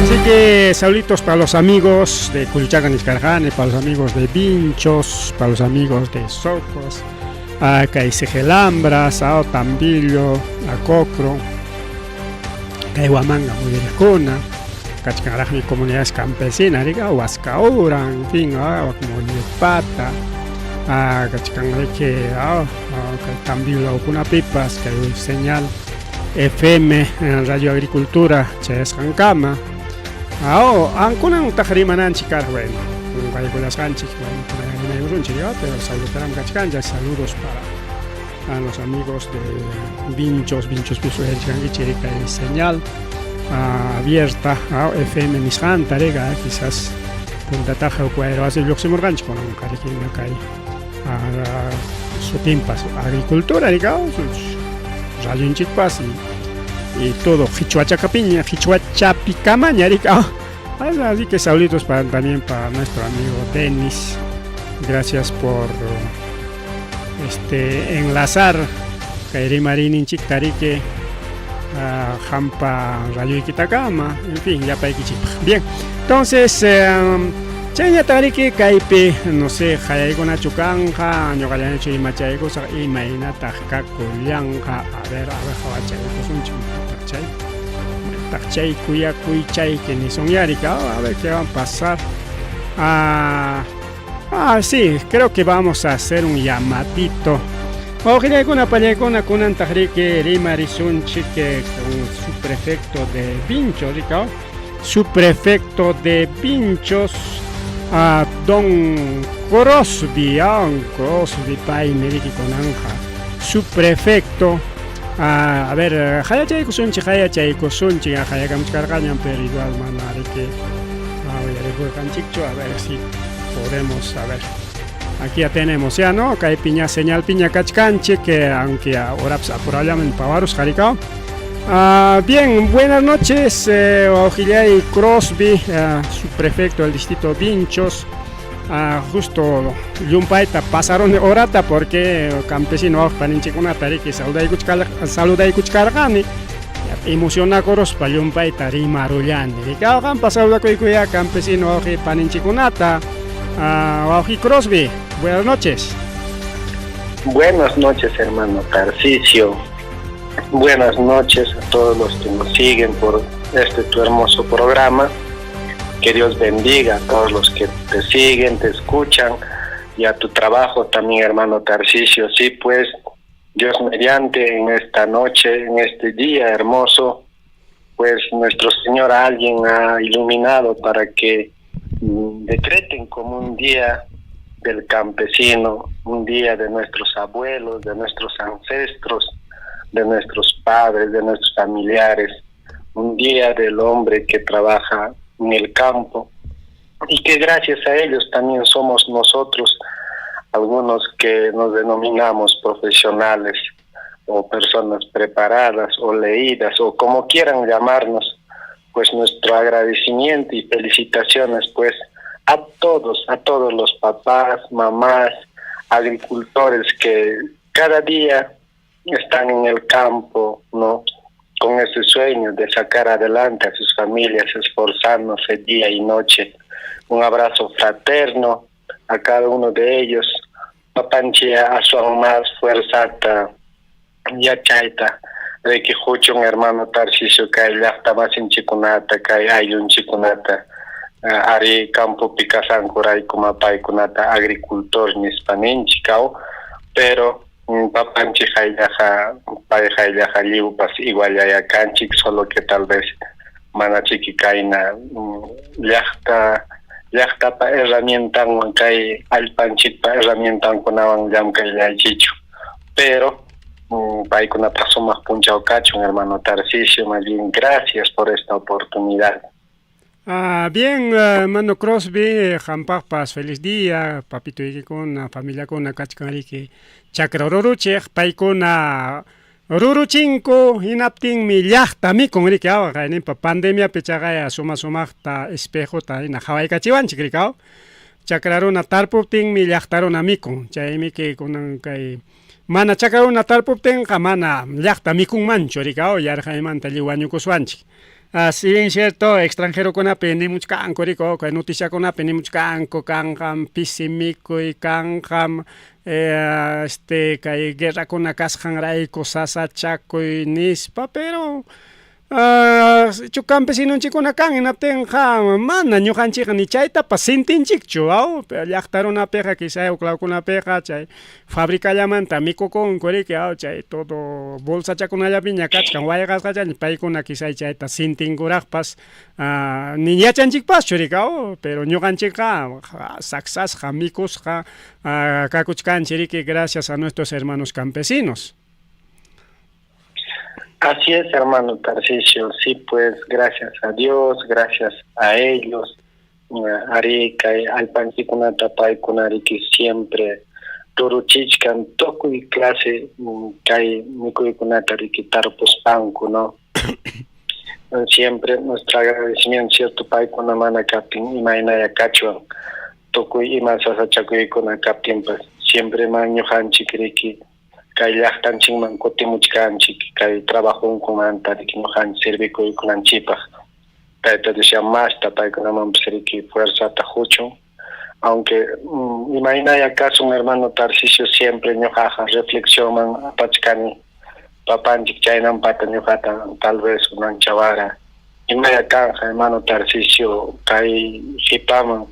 Speaker 1: Así que saluditos para los amigos de Kulluchaca Niscarjane, para los amigos de Vinchos, para los amigos de Socos, a Caicegelambras, a Tambillo, a Cocro, Caihuamanga, Muyericuna, Cachcanrajmi comunidades campesinas, diga, Huascaura, en fin, Mollepata, a Cachcanreque, a Tambillo, Pipas, que hay señal FM en Radio Agricultura, Chayasqankama. Ankunan utaq rimananchik karqa, bueno, qunqaykullasqanchik, bueno, rimaykusunchik, pero salutaram kachkanchik, saludos para a los amigos de Vinchos, Vinchos uyarichkankichik kay señal abierta FM nisqanta, riga, quizás puntataqa huk wayra wasi lluqsimurqanchik, kunanqa riki kay sutinpas agricultura, riga, rayunchikpas y todo qichwachakapiña, qichwachapikamaña, riga. Así que saluditos también para nuestro amigo Denis. Gracias por enlazar kay rimariyninchikta riki hampa rayuykitakama, en fin, llapaykichikpaq. Bien, entonces chayñataq riki kaypi, no sé, qayaykunachu kanqa, ñuqallañachu imachaykusaq, imaynataq kakullanqa, a ver, qhawachaykusunchik, chay chay kuyakuychayki nisun rika, a ver qué va a pasar. Sí, creo que vamos a hacer un llamadito. Wawqillaykuna, pallaykuna, kunantaq riki rimarisunchik con su prefecto de Vinchos, rika, su prefecto de Vinchos, a don Crosby, don Crosby paymi riki kunanja, su prefecto. A ver, qayachaykusunchik, qayachaykusunchik, qayakamuchkarqañam, pero igual mana riki uyarikurqanchikchu, a ver si podemos, a ver. Aquí ya tenemos, ya, ¿no? Kay piña, señal piña kachkanchik, que aunque ahora pues, apurallamen pavarus jaricao. Bien, buenas noches, wawqillay Crosby, su prefecto del distrito Vinchos. Justo llumpayta pasaron horata porque campesino paninchikunata riki saludaykuchkarqani, emocionakuruspa llumpayta rimarullani. Rikaw qampa saludakuykuya campesino wawqi paninchikunata. Wawqi Crosby, buenas noches.
Speaker 2: Buenas noches, hermano Tarcisio. Buenas noches a todos los que nos siguen por este tu hermoso programa. Que Dios bendiga a todos los que te siguen, te escuchan y a tu trabajo también, hermano Tarcisio. Sí, pues, Dios mediante, en esta noche, en este día hermoso, pues nuestro Señor a alguien ha iluminado para que decreten como un día del campesino, un día de nuestros abuelos, de nuestros ancestros, de nuestros padres, de nuestros familiares, un día del hombre que trabaja en el campo y que gracias a ellos también somos nosotros, algunos que nos denominamos profesionales o personas preparadas o leídas o como quieran llamarnos, pues nuestro agradecimiento y felicitaciones pues a todos los papás, mamás, agricultores que cada día Están en el campo, ¿no? Con ese sueño de sacar adelante a sus familias, esforzándose día y noche. Un abrazo fraterno a cada uno de ellos. Papanchik aswan más fuerzata yachayta riki quchun, hermano Tarcisio, kay llaqta masinchikunata, kay ayllunchikunata, ari campopi kasankurayku paykunata agricultor nispa ninchik, aw, pero papanchik hayllaqa pay hayllaqa lliwpas iguallaya kanchik, solo que tal vez mana chiki kayna llaqta llaqtapa herramientanwan, kay allpanchikpa herramientankunawan llamkayllaychichu, pero paykunapaq sumaq punchaw kachun, hermano Tarcisio. Más bien, gracias por esta oportunidad.
Speaker 1: Ah, bien, hermano Crosby, qampaqpas feliz día, papituykikuna, familiakuna kachkan riki chakra ruruchiq, paykuna ruruchinku, hinaptinmi llaqta mikun riki, aw, kayninpa pandemiapi chaqaya suma sumaqta espejota hina qhawaykachiwanchik riki, aw, chakra runa tarpuptinmi llaqta runa mikun, chaymiki kunan kay mana chakra runa tarpuptinqa mana llaqta mikunmanchu riki, aw, yarqaymanta lliw wañukuswanchik. Ah, si bien cierto, extranjerokunapi nimuchkanku riki, kay noticiakunapi nimuchkanku kanqam pisi mikuy, kanqam kay guerrakuna kasqanrayku sasachakuy nispa, pero chu campesinonchikkuna kan, hinaptinqa mana ñuqanchikqa ni chaytapas sintinchikchu, aw, llaqta runapiqa quizá huklawkunapiqa chay fabricallamanta mikukunku riki, aw, chay todo bolsachakunallapiña kachkan wayqasqachaña, paykuna quizá chayta sintinkuraqpas, ni yachanchikpaschu riki, aw, pero ñuqanchikqa saksasqa mikusqa kakuchkanchik riki, gracias a nuestros hermanos campesinos.
Speaker 2: Así es, hermano Tarcisio. Sí, pues gracias a Dios, gracias a ellos. Ari kay allpanchikunata paykuna riki siempre ruruchichkan tukuy clase kay mikuykunata riki tarpuspanku, ¿no? Siempre nuestro agradecimiento, cierto, paykuna mana kaptin imaynaya kachwan, tukuy ima sasachakuykuna kaptinpas siempre man ñuqanchik riki kay llaqtanchikman kutimuchkanchik kay trabajonkumanta riki ñuqanchik servikuykunanchikpaq. Tayta Dios masta paykunamanpas riki fuerzata quchun. Aunque imaynaya kasun, hermano Tarcisio, siempre ñuqaqa reflexionman apachkani papanchik chaynampata ñuqata tal vez unanchawara imaya kanja, hermano Tarcisio, kay qipaman,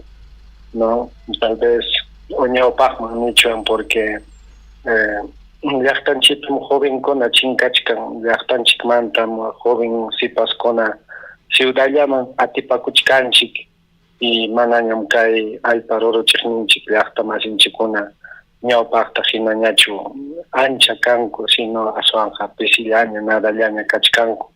Speaker 2: no, tal vez o ñawpaqman nichwan, porque llaqtanchikpim jovenkuna chinkachkan, llaqtanchikmantam joven sipaskuna ciudadllaman atipakuchkanchik y manañam kay allpa ruruchiqninchik llaqta masinchikkuna ñawpaqta hinañachu ancha kanku, sino aswanqa pisillaña, nadallaña kachkanku.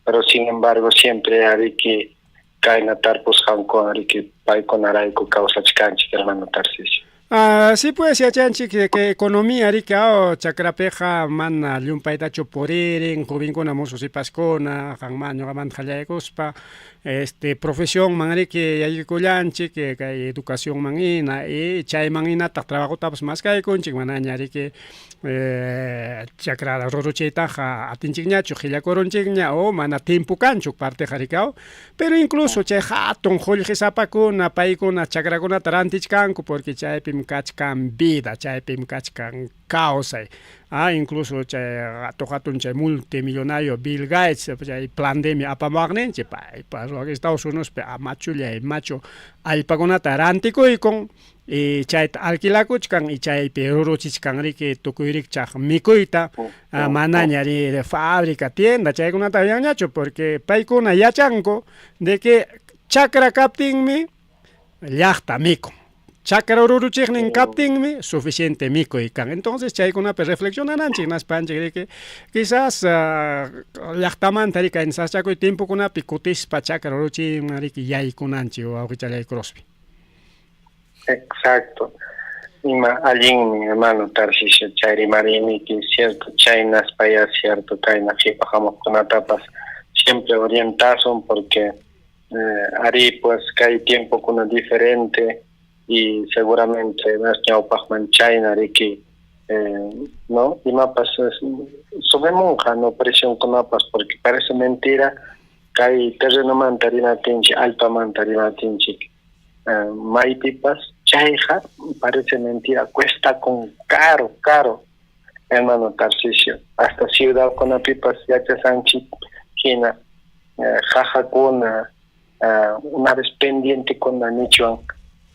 Speaker 2: Pero sin embargo siempre ariki kayna tarpusqankuwan riki paykunarayku kawsachkanchik, hermano Tarcisio.
Speaker 1: Ah, sí, pues yachanchik que economía riki, aw, chakrapiqa mana llumpaytachu puririn jovenkuna, mozo sipaskuna, qanman ñuqamanta qallaykuspa profesionman riki yaykullanchik, kay educacionman hina y chayman hinataq trabajotapas maskaykunchik, manaña riki chakra ruruchiytaqa atinchikñachu, qillakurunchikña o mana tiempo kanchu parteqa riki, aw, pero incluso chay hatun qullqisapakuna paykuna chakrakunata rantichkanku porque chaypim kachkan vida, chaypim kachkan kawsay. Ah, incluso chay hatun hatun chay multimillonario Bill Gates chay pandemia apamuwaqninchik paypa Estados Unidospi machullay machu allpakunata rantikuykun y chayta alquilakuchkan y chaypi ruruchichkan riki tukuy rikchaq mikuyta, manaña ri fábrica, tienda chaykunata yanñachu, porque paykuna yachanku de que chakra kaptinmi llaqta mikun, chakra ruruchiqnin kaptinmi suficiente mikuy kan. Entonces chaykunapi reflexionananchik naspanchik riki quizás llaqtamanta riki kay sasachakuy tiempokunapi kutispa chakra ruruchiyman riki yaykunanchik, wawqichalay Crosby.
Speaker 2: Exacto. Ima allinmi, hermano Tarcisio, chay rimariniki, cierto, chaynaspaya cierto, kayna qipa hamuqkunatapas siempre orientasun porque ari pues kay tiempokuna diferente y seguramente mas ñawpaqman chayna riki. No imapas subimunqa, no, presionkunapas, porque parece mentira kay terrenomanta rimatinchik, allpamanta rimatinchik, maypipas chayqa parece mentira cuesta con caro, caro, hermano Tarcisio. Hasta ciudadkunapipas yachasanchik hina qaqakuna, una vez pendientekuna nichwan,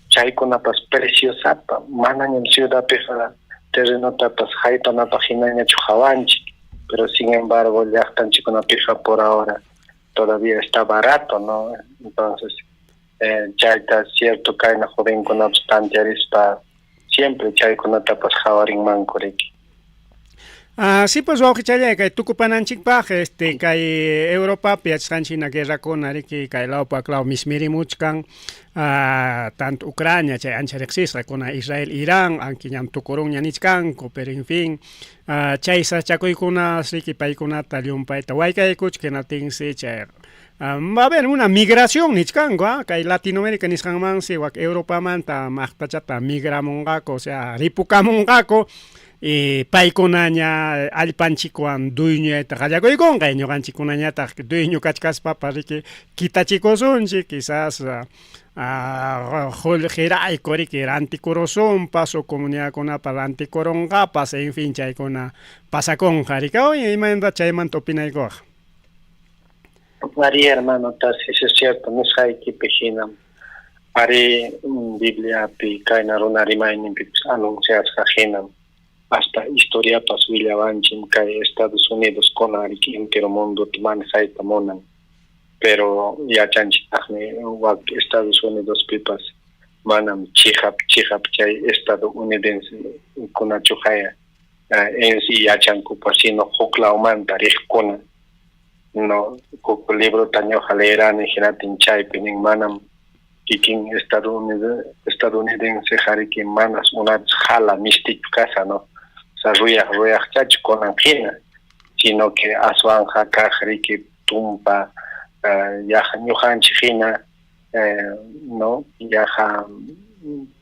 Speaker 2: chaykunapas preciosapa. Manañam ciudadpiqa terrenotapas haypanapaq hinañachu hawanchik, pero sin embargo llaqtanchikkunapiqa por ahora todavía está barato, ¿no? Entonces, chayta cierto kayna jovenkunapas tantearispa siempre chaykunatapas hawarinmanku riki.
Speaker 1: Ah, sí, pues, wawqichallay, kay tukupananchikpaq, kay Europapi yachasqanchik hina guerrakuna riki kay lawpi waklaw mismirimuchkan, tanto Ucrania chay ancha riqsisqa, kuna Israel, Irán, aunque ñam tukurunña nichkanku, pero en fin, chay sachakuykuna riki paykunata llumpayta waykaykuchkan. Hinaptinsi chay va a haber una migración nichkanku, kay Latinoamérica nisqanmansi wak Europamanta maqtachata migramunqaku, o sea, ripukamunqaku y paykunaña allpanchikwan dueñoyta qallakuykunqa, ñuqanchikkunañataq dueño kachkaspapas riki kitachikusunchik, quizás qullqirayku riki rantikurusunpas o comunidadkunapa rantikurunqapas, en fin, chaykuna pasakunqa riki. Imaynata chaymanta opinaykuwaq?
Speaker 2: Arí, hermano Tarcisio, es cierto, nisqaykipi hinam. Arí, Bibliapi kayna runa rimayninpipas anunciasqa hinam, hasta historiapas willawanchik kay Estados Unidos kuna riki entero mundota manejayta munan, pero yachanchiktaqmi wak Estados Unidospipas manam chiqap chiqap chay estadounidense kunachu haya en sí yachankupas, sino huklawmanta riqkuna, no. Huk librota ñuqa leerani, hinaptin chaypi nin manam kikin estadounidense riki manas una vez jala mistichu kasa, no, o sea, ruyaq ruyaqchachu kunan hina, sino que aswanja kaq riki tumpa yaqa ñuqanchik hina, no, yaqa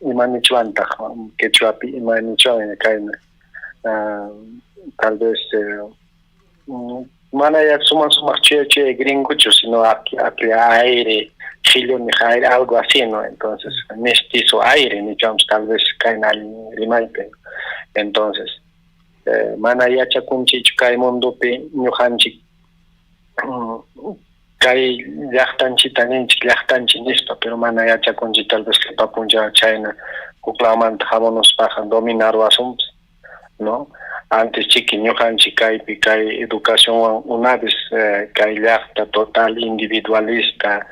Speaker 2: ima nichwantaq quechuapi, ima nichwan kayna, tal vez mana ya sumaq sumaq chuya chuya gringochu, sino aquí aire qhilluniq aire, algo así, no. Entonces, mestizo aire nichwanpas tal vez kayna allin rimaypi. Entonces, mana yachakunchikchu kay mundopi ñuqanchik kay llaqtanchikta ninchik llaqtanchik nispa, pero mana yachakunchik tal vez qipa punchaw chayna huklawmanta hamunuspaqa dominaruwasunpas, no. Antes chiki ñuqanchik kaypi kay educacionwan una vez kay llaqta total individualista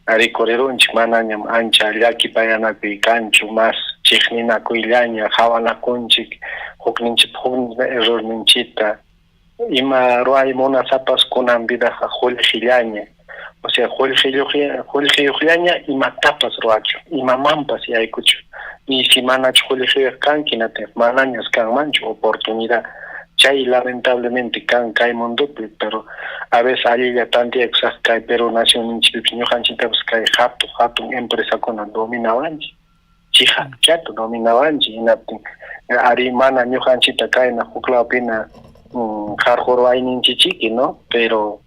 Speaker 2: rikurirunchik, manañam ancha llakipayanakuy kanchu, mas chiqninakuyllaña, hawanakunchik hukninchik hukninchik errorninchikta. Ima ruray munasapas kunan vidaqa qullqillaña, o sea, qullqiyuqllaña imatapas ruwachu, imamanpas yaykuchu, y si manachu qullqiyuq kanki, manañas kanmanchu oportunidad. Chay lamentablemente kan kay mundopi, pero a veces allilla tantiakusaq kay Perú nacionninchikpipas ñuqanchiktapas kay hatun hatun empresakuna dominawanchik, chiqapchata dominawanchik. Hinaptin ari mana ñuqanchikta kayna huklawpina qarquruwayninchikchiki, no, pero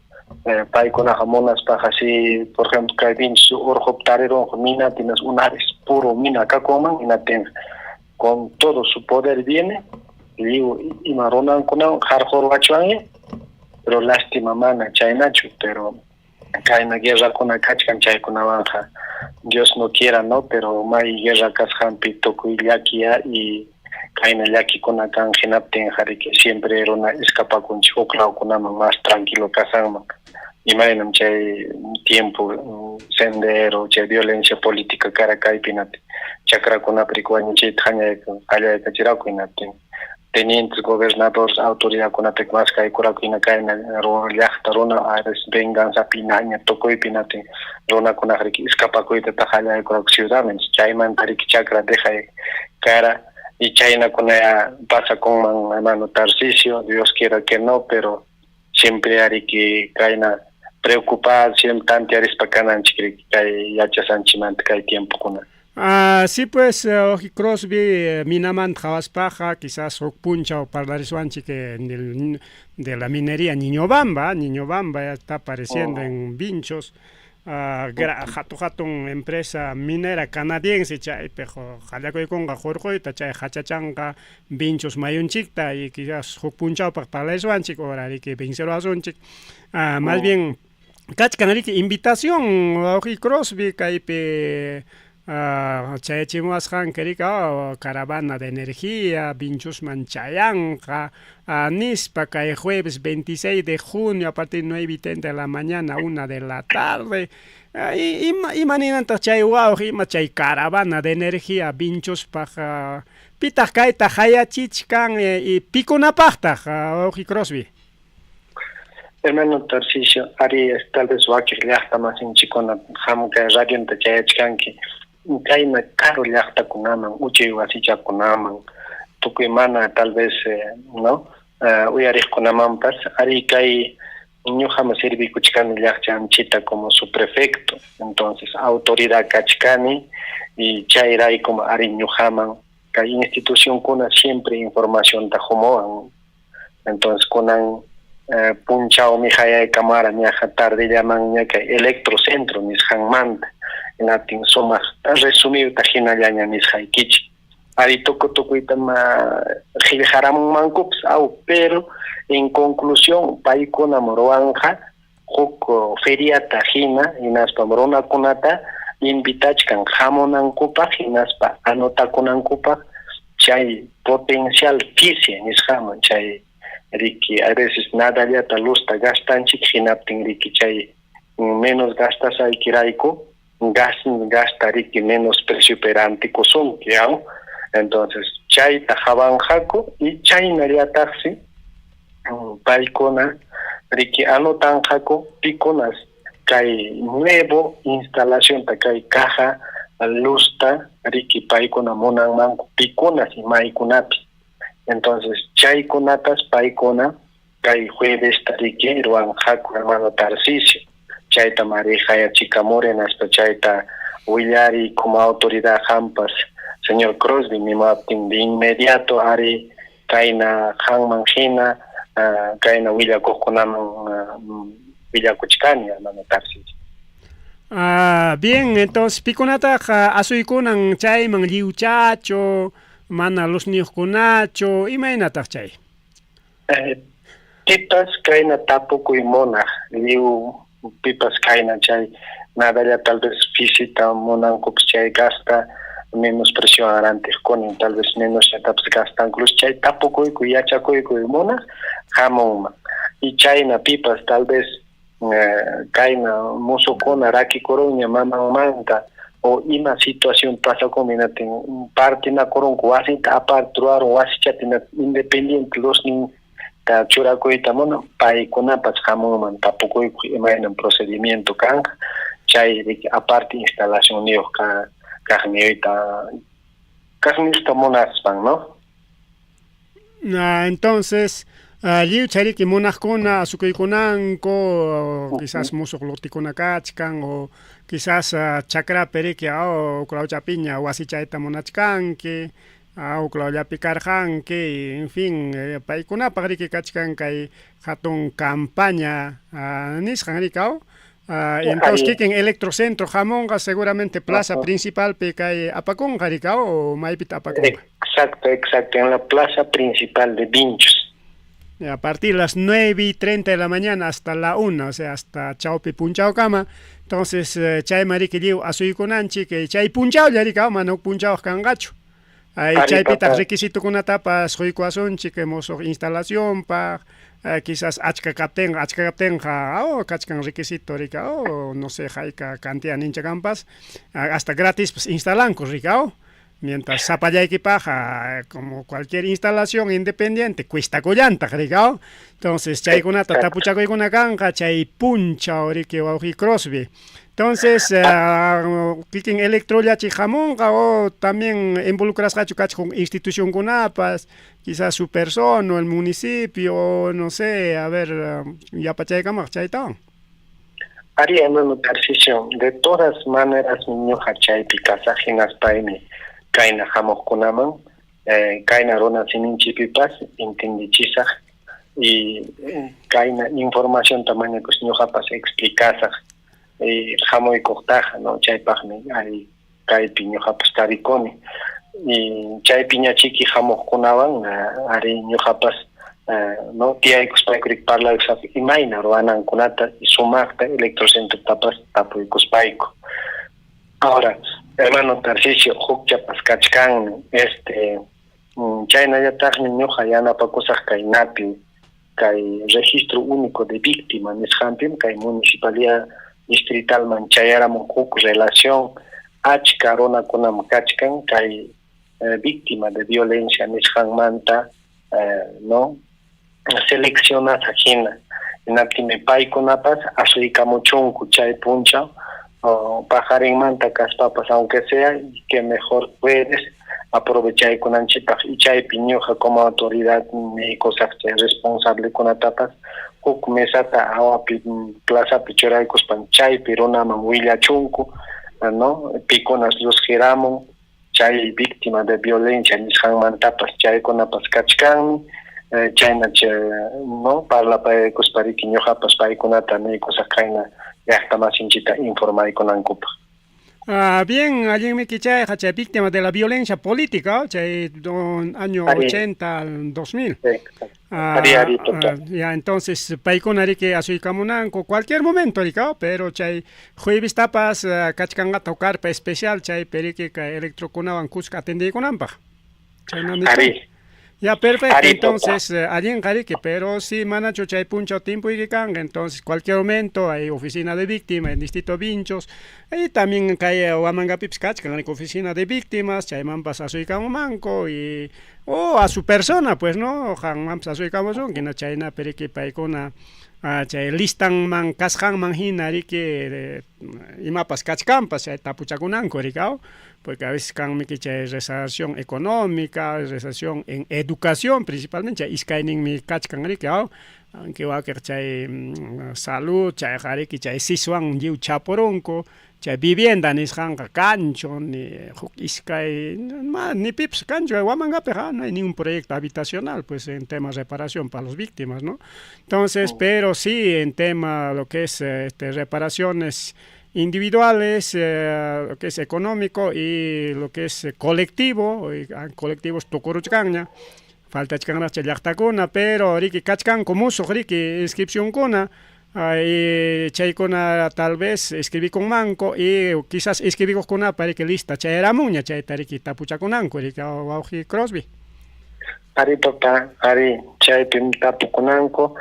Speaker 2: paykunaqa munaspaqa si, por ejemplo, kay pinchis urqupi tarirunqa minata, una vez puro mina kakunman, hinaptin con todo su poder viene lliw ima runankunawan qarquruwachwanña, pero lástima mana chaynachu. Pero kayna guerrakuna kachkan, chaykunawanqa Dios no quiera, no, pero may guerra kasqanpi tukuy llakiya y kayna llakikuna kan. Hinaptin riki siempre runa escapakunchik huklawkunaman, más tranquilo kasanman. Imaynam chay tiempo Sendero, chay violencia política kara kaypi, chakrakunapi riki wañuchiyta qallaykachiraku, hinaptin tenientes, gobernadores, autoridadkunata maskaykuraku, hina kayna llaqta runa a veces venganza pinaña tukuypi, hinaptin runakunaqa riki escapakuyta qallaykuraku ciudadman. Chaymanta riki chakra dejay kara y chaynakuna pasakunman, hermano Tarcisio. Dios quiera que no, pero siempre riki kayna preocupado, siempre tantearispa kananchik riki kay yachasqanchikmanta kay tiempokuna.
Speaker 1: Ah, sí pues, Oji Crosby, minamanta qhawaspaqa quizás huk punchaw parlariswanchik de la minería Niñobamba, Niñobamba ya está apareciendo en Vinchos, hatu hatun empresa minera canadiense chaypi qallakuykunqa hurquyta chay hachachanqa Vinchos mayunchikta y quizás huk punchawpaq parlariswanchik ora riki venceruwasunchik. Más bien Kachkan riki invitación wawqiy Crosby kaypi chayachimuwasqanki riki caravana de energía Vinchusman chayanqa nispa kay jueves 26 de junio a partir de 9:30 de la mañana a 1 de la tarde. Ima ima ninantaq chay wawqi ima chay caravana de energía Vinchuspaq pitaq kayta hayachichkan y pikunapaqtaq wawqi Crosby?
Speaker 2: Hermano Tarcisio, ari tal vez wakiq llaqta masinchikkuna qam kay radionta chayachkanki, kayna karu llaqtakunaman, uchuy wasichakunaman, tukuy mana tal vez no uyariqkunamanpas, ari kay ñuqam servikuchkani llaqchanchita como subprefecto, entonces autoridad kachkani y chayraykum ari ñuqaman kay institucionkuna siempre informacionta qumuwan. Entonces kunan punchawmi hayaykamara ñaqa tardellamanña kay electrocentro nisqanmanta, hinaptin sumaq resumirta hinallaña nisqaykichik. Ari tuku tukuytam qillqaramunmankupas aw, pero en conclusión paykunam ruwanqa huk feriata hina hinaspam runakunata invitachkan hamunankupaq hinaspa anotakunankupaq chay potencial fisia nisqaman chay riki a veces nadallata luzta gastanchik hinaptin riki chay menos gastasaykirayku gas gasta riki menos preciopi rantikusunki aw entonces chayta hawanqaku y chaynallataqsi paykuna riki anotanqaku pikunas kay nuevo instalacionta kay caja luzta riki paykuna munanmanku pikunas y maykunapi entonces chaykunatas paykuna kay juevesta riki ruwanqaku hermano Tarcisio chaytam ari hayachikamuri hinaspa chayta willari como autoridad qampas señor Crosby nimuwaptin de inmediato ari kayna qanman hina kayna willakuqkunaman willakuchkani hermano Tarcisio.
Speaker 1: Ah, bien, entonces pikunataq asuykunan chayman lliwchachu, mana luzniyuqkunachu, imaynataq chay?
Speaker 2: Pipas kayna tapukuy munaq, lliw pipas kayna chay nadalla tal vez visita munankupas chay gasta menos preciowan rantiqkunin, tal vez menosllatapas gastanku chay tapukuykuy yachakuykuy munaq hamunman. Y chayna pipas tal vez kayna mozokuna rakikurunña mamanmanta o ima situación pasakun hinaptin partinakurunku wasinta aparte ruwarun wasichata hinaptin independiente luzninta churakuyta munan paykunapas hamunman tapukuykuq imaynam procedimiento kanqa chay riki aparte instalacionniyuq kaqniyuyta kaqniyuqta munaspan, no?
Speaker 1: Entonces, lliw chayriki munaqkuna asukuykunanku, quizás musuq lotikuna kachkan o quizás chakrapi riki huk lawchapiña wasichayta munachkanki, huk lawllapi karqanki, en fin, paykunapaq riki kachkan kay hatun campaña nisqan riki aw. Entonces kikin electrocentro hamunqa seguramente plaza principalpi kay apakunqa riki aw o maypita apakunqa.
Speaker 2: Exacto, exacto, en la plaza principal de Vinchos.
Speaker 1: A partir de las 9:30 de la mañana hasta la 1, o sea, hasta chawpi punchawkama. Entonces, chayman riki lliw asuykunanchik, chay punchawlla riki aw, mana huk punchawqa kanqachu. Ay, chaypitaq requisitokunatapas quykuwasunchik musuq instalacionpaq, quizás achka kaptinqa, achka kaptinqa, oh, kachkan requisito riki, oh, no sé, hayka cantidad nincha kanpas, hasta gratis pues instalanku riki, oh. Mientras sapallaykipaqqa, como cualquier instalación independiente, cuestakullantaq riki, oh. Entonces, chaykunata tapuchakuykuna kanqa, chay punchaw riki wawqi Crosby. Entonces, kikin electrollachi hamunqa o también involucrasqachu kachkan institucionkunapas, quizás su persona o el municipio, o no sé, a ver, yapachaykamaq chaytawan.
Speaker 2: Arí, hermano Tarcisio, de todas maneras ñuqa chaypi kasaq, hinaspaymi kayna hamuqkunaman kayna runa siminchikpipas entendichisaq y kayna informacionta mañakus ñuqapas explicasaq y hamuykuqtaqa, no, chaypaqmi ari kaypi ñuqapas tarikuni y chaypiñachiki hamuqkunawan ari ñuqapas no tiyaykuspayku parlaykusaq imayna ruwanankunata y sumaqta electrocentrotapas tapuykuspayku. Ahora, hermano Tarcisio, hukchapas kachkanmi, chaynallataqmi ñuqa yanapakusaq kaynapi kay registro único de víctima nisqanpim kay municipalidad distritalman chayaramun huk relación achka runakunam kachkan kay víctima de violencia nisqanmanta no seleccionasqa hina, hinaptinmi paykunapas asuykamuchunku chay punchaw paqarinmanta kaspapas, aunque sea que mejor puedes aprovechaykunanchikpaq y chaypi ñuqa como autoridad niykusaq chay responsablkunatapas huk mesata hawapi plazapi churaykuspan chaypi runaman willachunku, no, pikunas llusqiramun chay víctima de violencia nisqanmantapas chaykunapas kachkanmi, chayna no parlapaykuspariki ñuqapas paykunata niykusaq kayna llaqtamasinchikta informaykunankupaq.
Speaker 1: Ah, bien, allinmiki chayqa chay víctima de la violencia política, chay año 80 al 2000.
Speaker 2: Ah, ari, total.
Speaker 1: Ya, entonces, paykuna riki asuykamunanku cualquier momento, riki, pero chay jueves tapas kachkanqa carpa especial chay periki kay electrokunawan kuska atendiykunanpaq.
Speaker 2: Ari.
Speaker 1: Ya, perfecto. Entonces, allinqa riki, pero si manachu chay punchaw tiempuyki kanqa, entonces cualquier momento hay oficina de víctima en distrito Vinchos, y también kay Huamangapipis kachkan oficina de víctimas, chaymanpas asuykamumanku y o a su persona, pues, no, qanmanpas asuykamusunki, no, chayna periki paykuna chay listanman kasqanman hina riki imapas kachkanpas chay tapuchakunanku riki, porque a veces kanmiki chay resarción económica, resarción en educación principalmente, chay iskayninmi kachkan riki, aunque wakiq chay salud chayqa riki chay siswan lliw chapurunku, chay vivienda nisqanqa kanchu ni huk iskay ni pipas kanchu Huamangapiqa, no hay ningún proyecto habitacional pues en tema reparación para las víctimas, ¿no? Entonces, pero sí en tema lo que es reparaciones individuales, lo que es económico y lo que es colectivo, y colectivos tukuruchkanña, faltachkanraq chay llaqtakuna, pero riki kachkanku musuq riki inscripcionkuna, chaykuna tal vez escribikunmanku y quizás escribikuqkunapa riki lista chayaramunña chayta riki tapuchakunanku riki, wawqi Crosby.
Speaker 2: Ari, papa, ari, chaypim tapukunanku,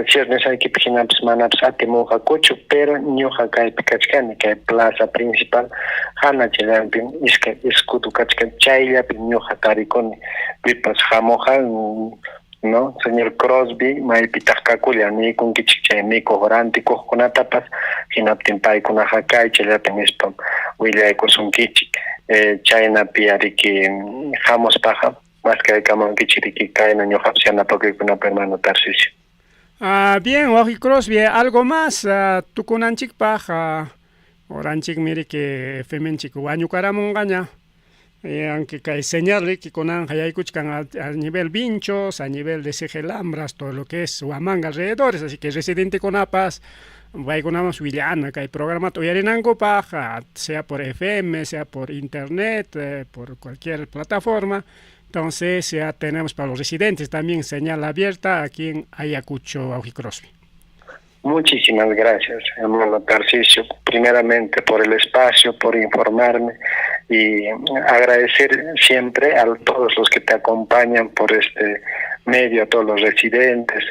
Speaker 2: ciernes aykipi hinapas manapas atimunqakuchu, pero ñuqa kaypi kachkani, kay plaza principal hanachallanpim iskay escudo kachkan, chayllapim ñuqa tarikuni, pipas hamuqqa, no, señor Crosby, maypitaq kakulla niykunkichik chay mikuq rantikuqkunatapas, hinaptin paykunaqa kaychallapi nispam willaykusunkichik, chaynapi ariki hamuspaqa maskaykamunkichik riki kayna ñuqapas yanapakuykunapaq, hermano Tarcisio.
Speaker 1: Ah, bien, wawqi Crosby, algo más tukunanchikpaq, horanchikmi riki FMnchik wañukaramunqaña, aunque kay señal riki kunanqa yaykuchkan a nivel Vinchos, a nivel de Sigelambras, todo lo que es Huamanga alrededores, así que residentekunapas paykunamas willana kay programata uyarinankupaq, sea por FM, sea por internet, por cualquier plataforma. Entonces ya tenemos para los residentes también señal abierta aquí en Ayacucho, wawqi Crosby.
Speaker 2: Muchísimas gracias, hermano Tarcisio, primeramente por el espacio, por informarme y agradecer siempre a todos los que te acompañan por este medio, a todos los residentes,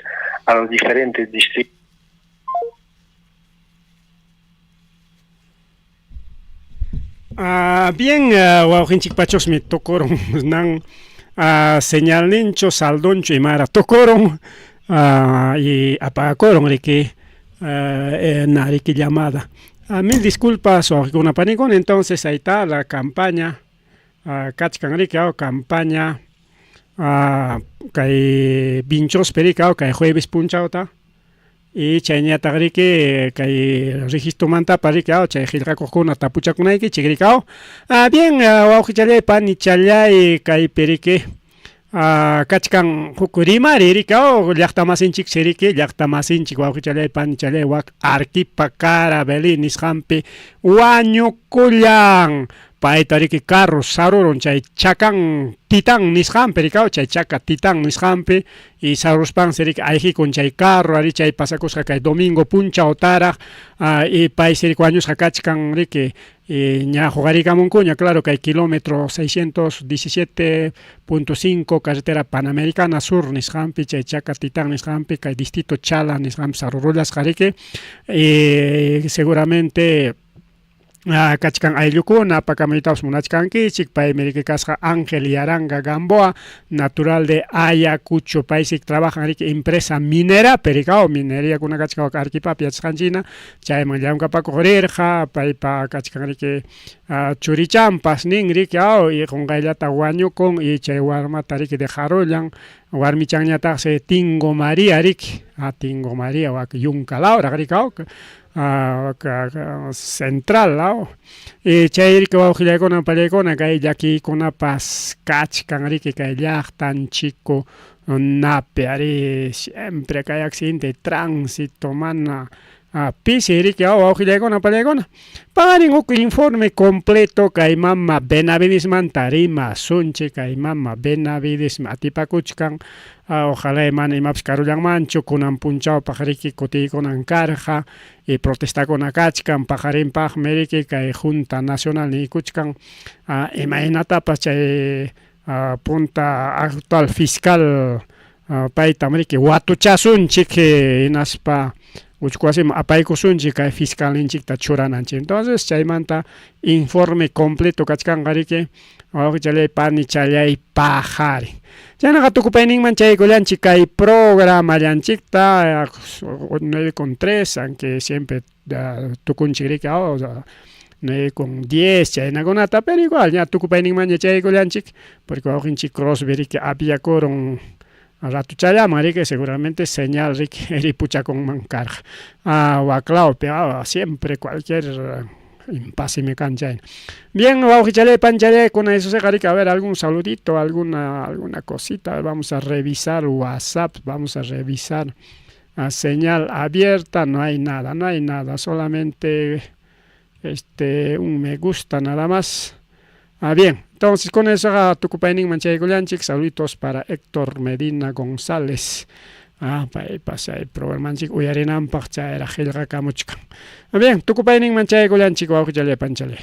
Speaker 2: a los diferentes distritos.
Speaker 1: Ah, bien, wawqinchikpachusmi tukurun nan señalninchu, saldonchu imara tukurun y apagakurun riki na riki llamada. Mil disculpas, wawqikuna panikuna, entonces ahí está la campaña, kachkan riki campaña kay Vinchospi riki kay jueves punchawta. Y chayñataq riki kay registromantapas riki aw chay qillqakuqkuna tapuchakunaykichik riki aw. Ah, bien, wawqichallay panichallay kaypi riki kachkan huk rimari riki aw llaqtamasinchiksi riki llaqtamasinchik wawqichallay panichallay wak Arquipa Carabelí nisqanpi wañukullan. Payta riki carro sarurun chay chakan Titán nisqanpi riki aw chay chaka Titán nisqanpi y saruspansi riki ayqikun chay carro ari chay pasakusqa kay domingo punchawtaraq y paysi riki wañusqa kachkan riki y ña huqarikamunkuña claro kay kilómetro 617.5 carretera Panamericana Sur nisqanpi chay chaka Titán nisqanpi kay distrito Chala nisqanpi sarurullasqa riki y seguramente kachkan ayllukuna apakamuytapas munachkankichik paymi riki kasqa Ángel Yaranga Gamboa natural de Ayacucho paysi trabajan riki empresa minerapi riki aw mineriakuna kachkan wak Arequipapi yachasqanchikna chayman llamkapakuq rirqa paypa kachkan riki churichanpas nin riki aw y qunqayllata wañukun y chay warmata riki dejarullan warmichanñataqsi Tingo María riki Tingo María wak yunka lawraq riki aw central law y chay riki wawqillaykuna pallaykuna kay llakiykunapas kachkan riki kay llaqtanchikkunapi ari siempre kay accidente de tránsito mana pisi riki wawqillaykuna pallaykuna paqarin huk informe completo kay mama Benavidesmanta rimasunchik kay mama Benavides atipakuchkan ojalá mana imapas karullanmanchu kunan punchawpaq riki kutiykunan karqa y protestakuna kachkan paqarinpaqmi riki kay Junta Nacional niykuchkan imaynatapas chay punta actual fiscal paytam riki watuchasunchik hinaspa uchku wasiman apaykusunchik kay fiscalninchikta churananchik entonces chaymanta informe completo kachkanqa riki wawqichallay panichallay paqarin chaynaqa tukupayninman chaykullanchik kay programallanchikta 9:03 aunque siempre tukunchik riki 9:10 chaynakunata pero igual ña tukupayninmanña chaykullanchik porque wawqinchik Crosby riki apiakurun ratuchallaman riki seguramente señal riki ripuchakunman karqa waklawpi siempre cualquier impasemi kan chayna. Bien wawqichallay panichallay kuna eso riki a ver algún saludito alguna cosita vamos a revisar WhatsApp vamos a revisar señal abierta no hay nada no hay nada solamente un me gusta nada más. Bien, entonces con eso tukupayninman chaykullanchik saluditos para Héctor Medina González. Paypas chay programanchik uyarinanpaq chayraq qillqakamuchkan. Bien, tukupayninman chaykullanchik wawqichallay panichallay.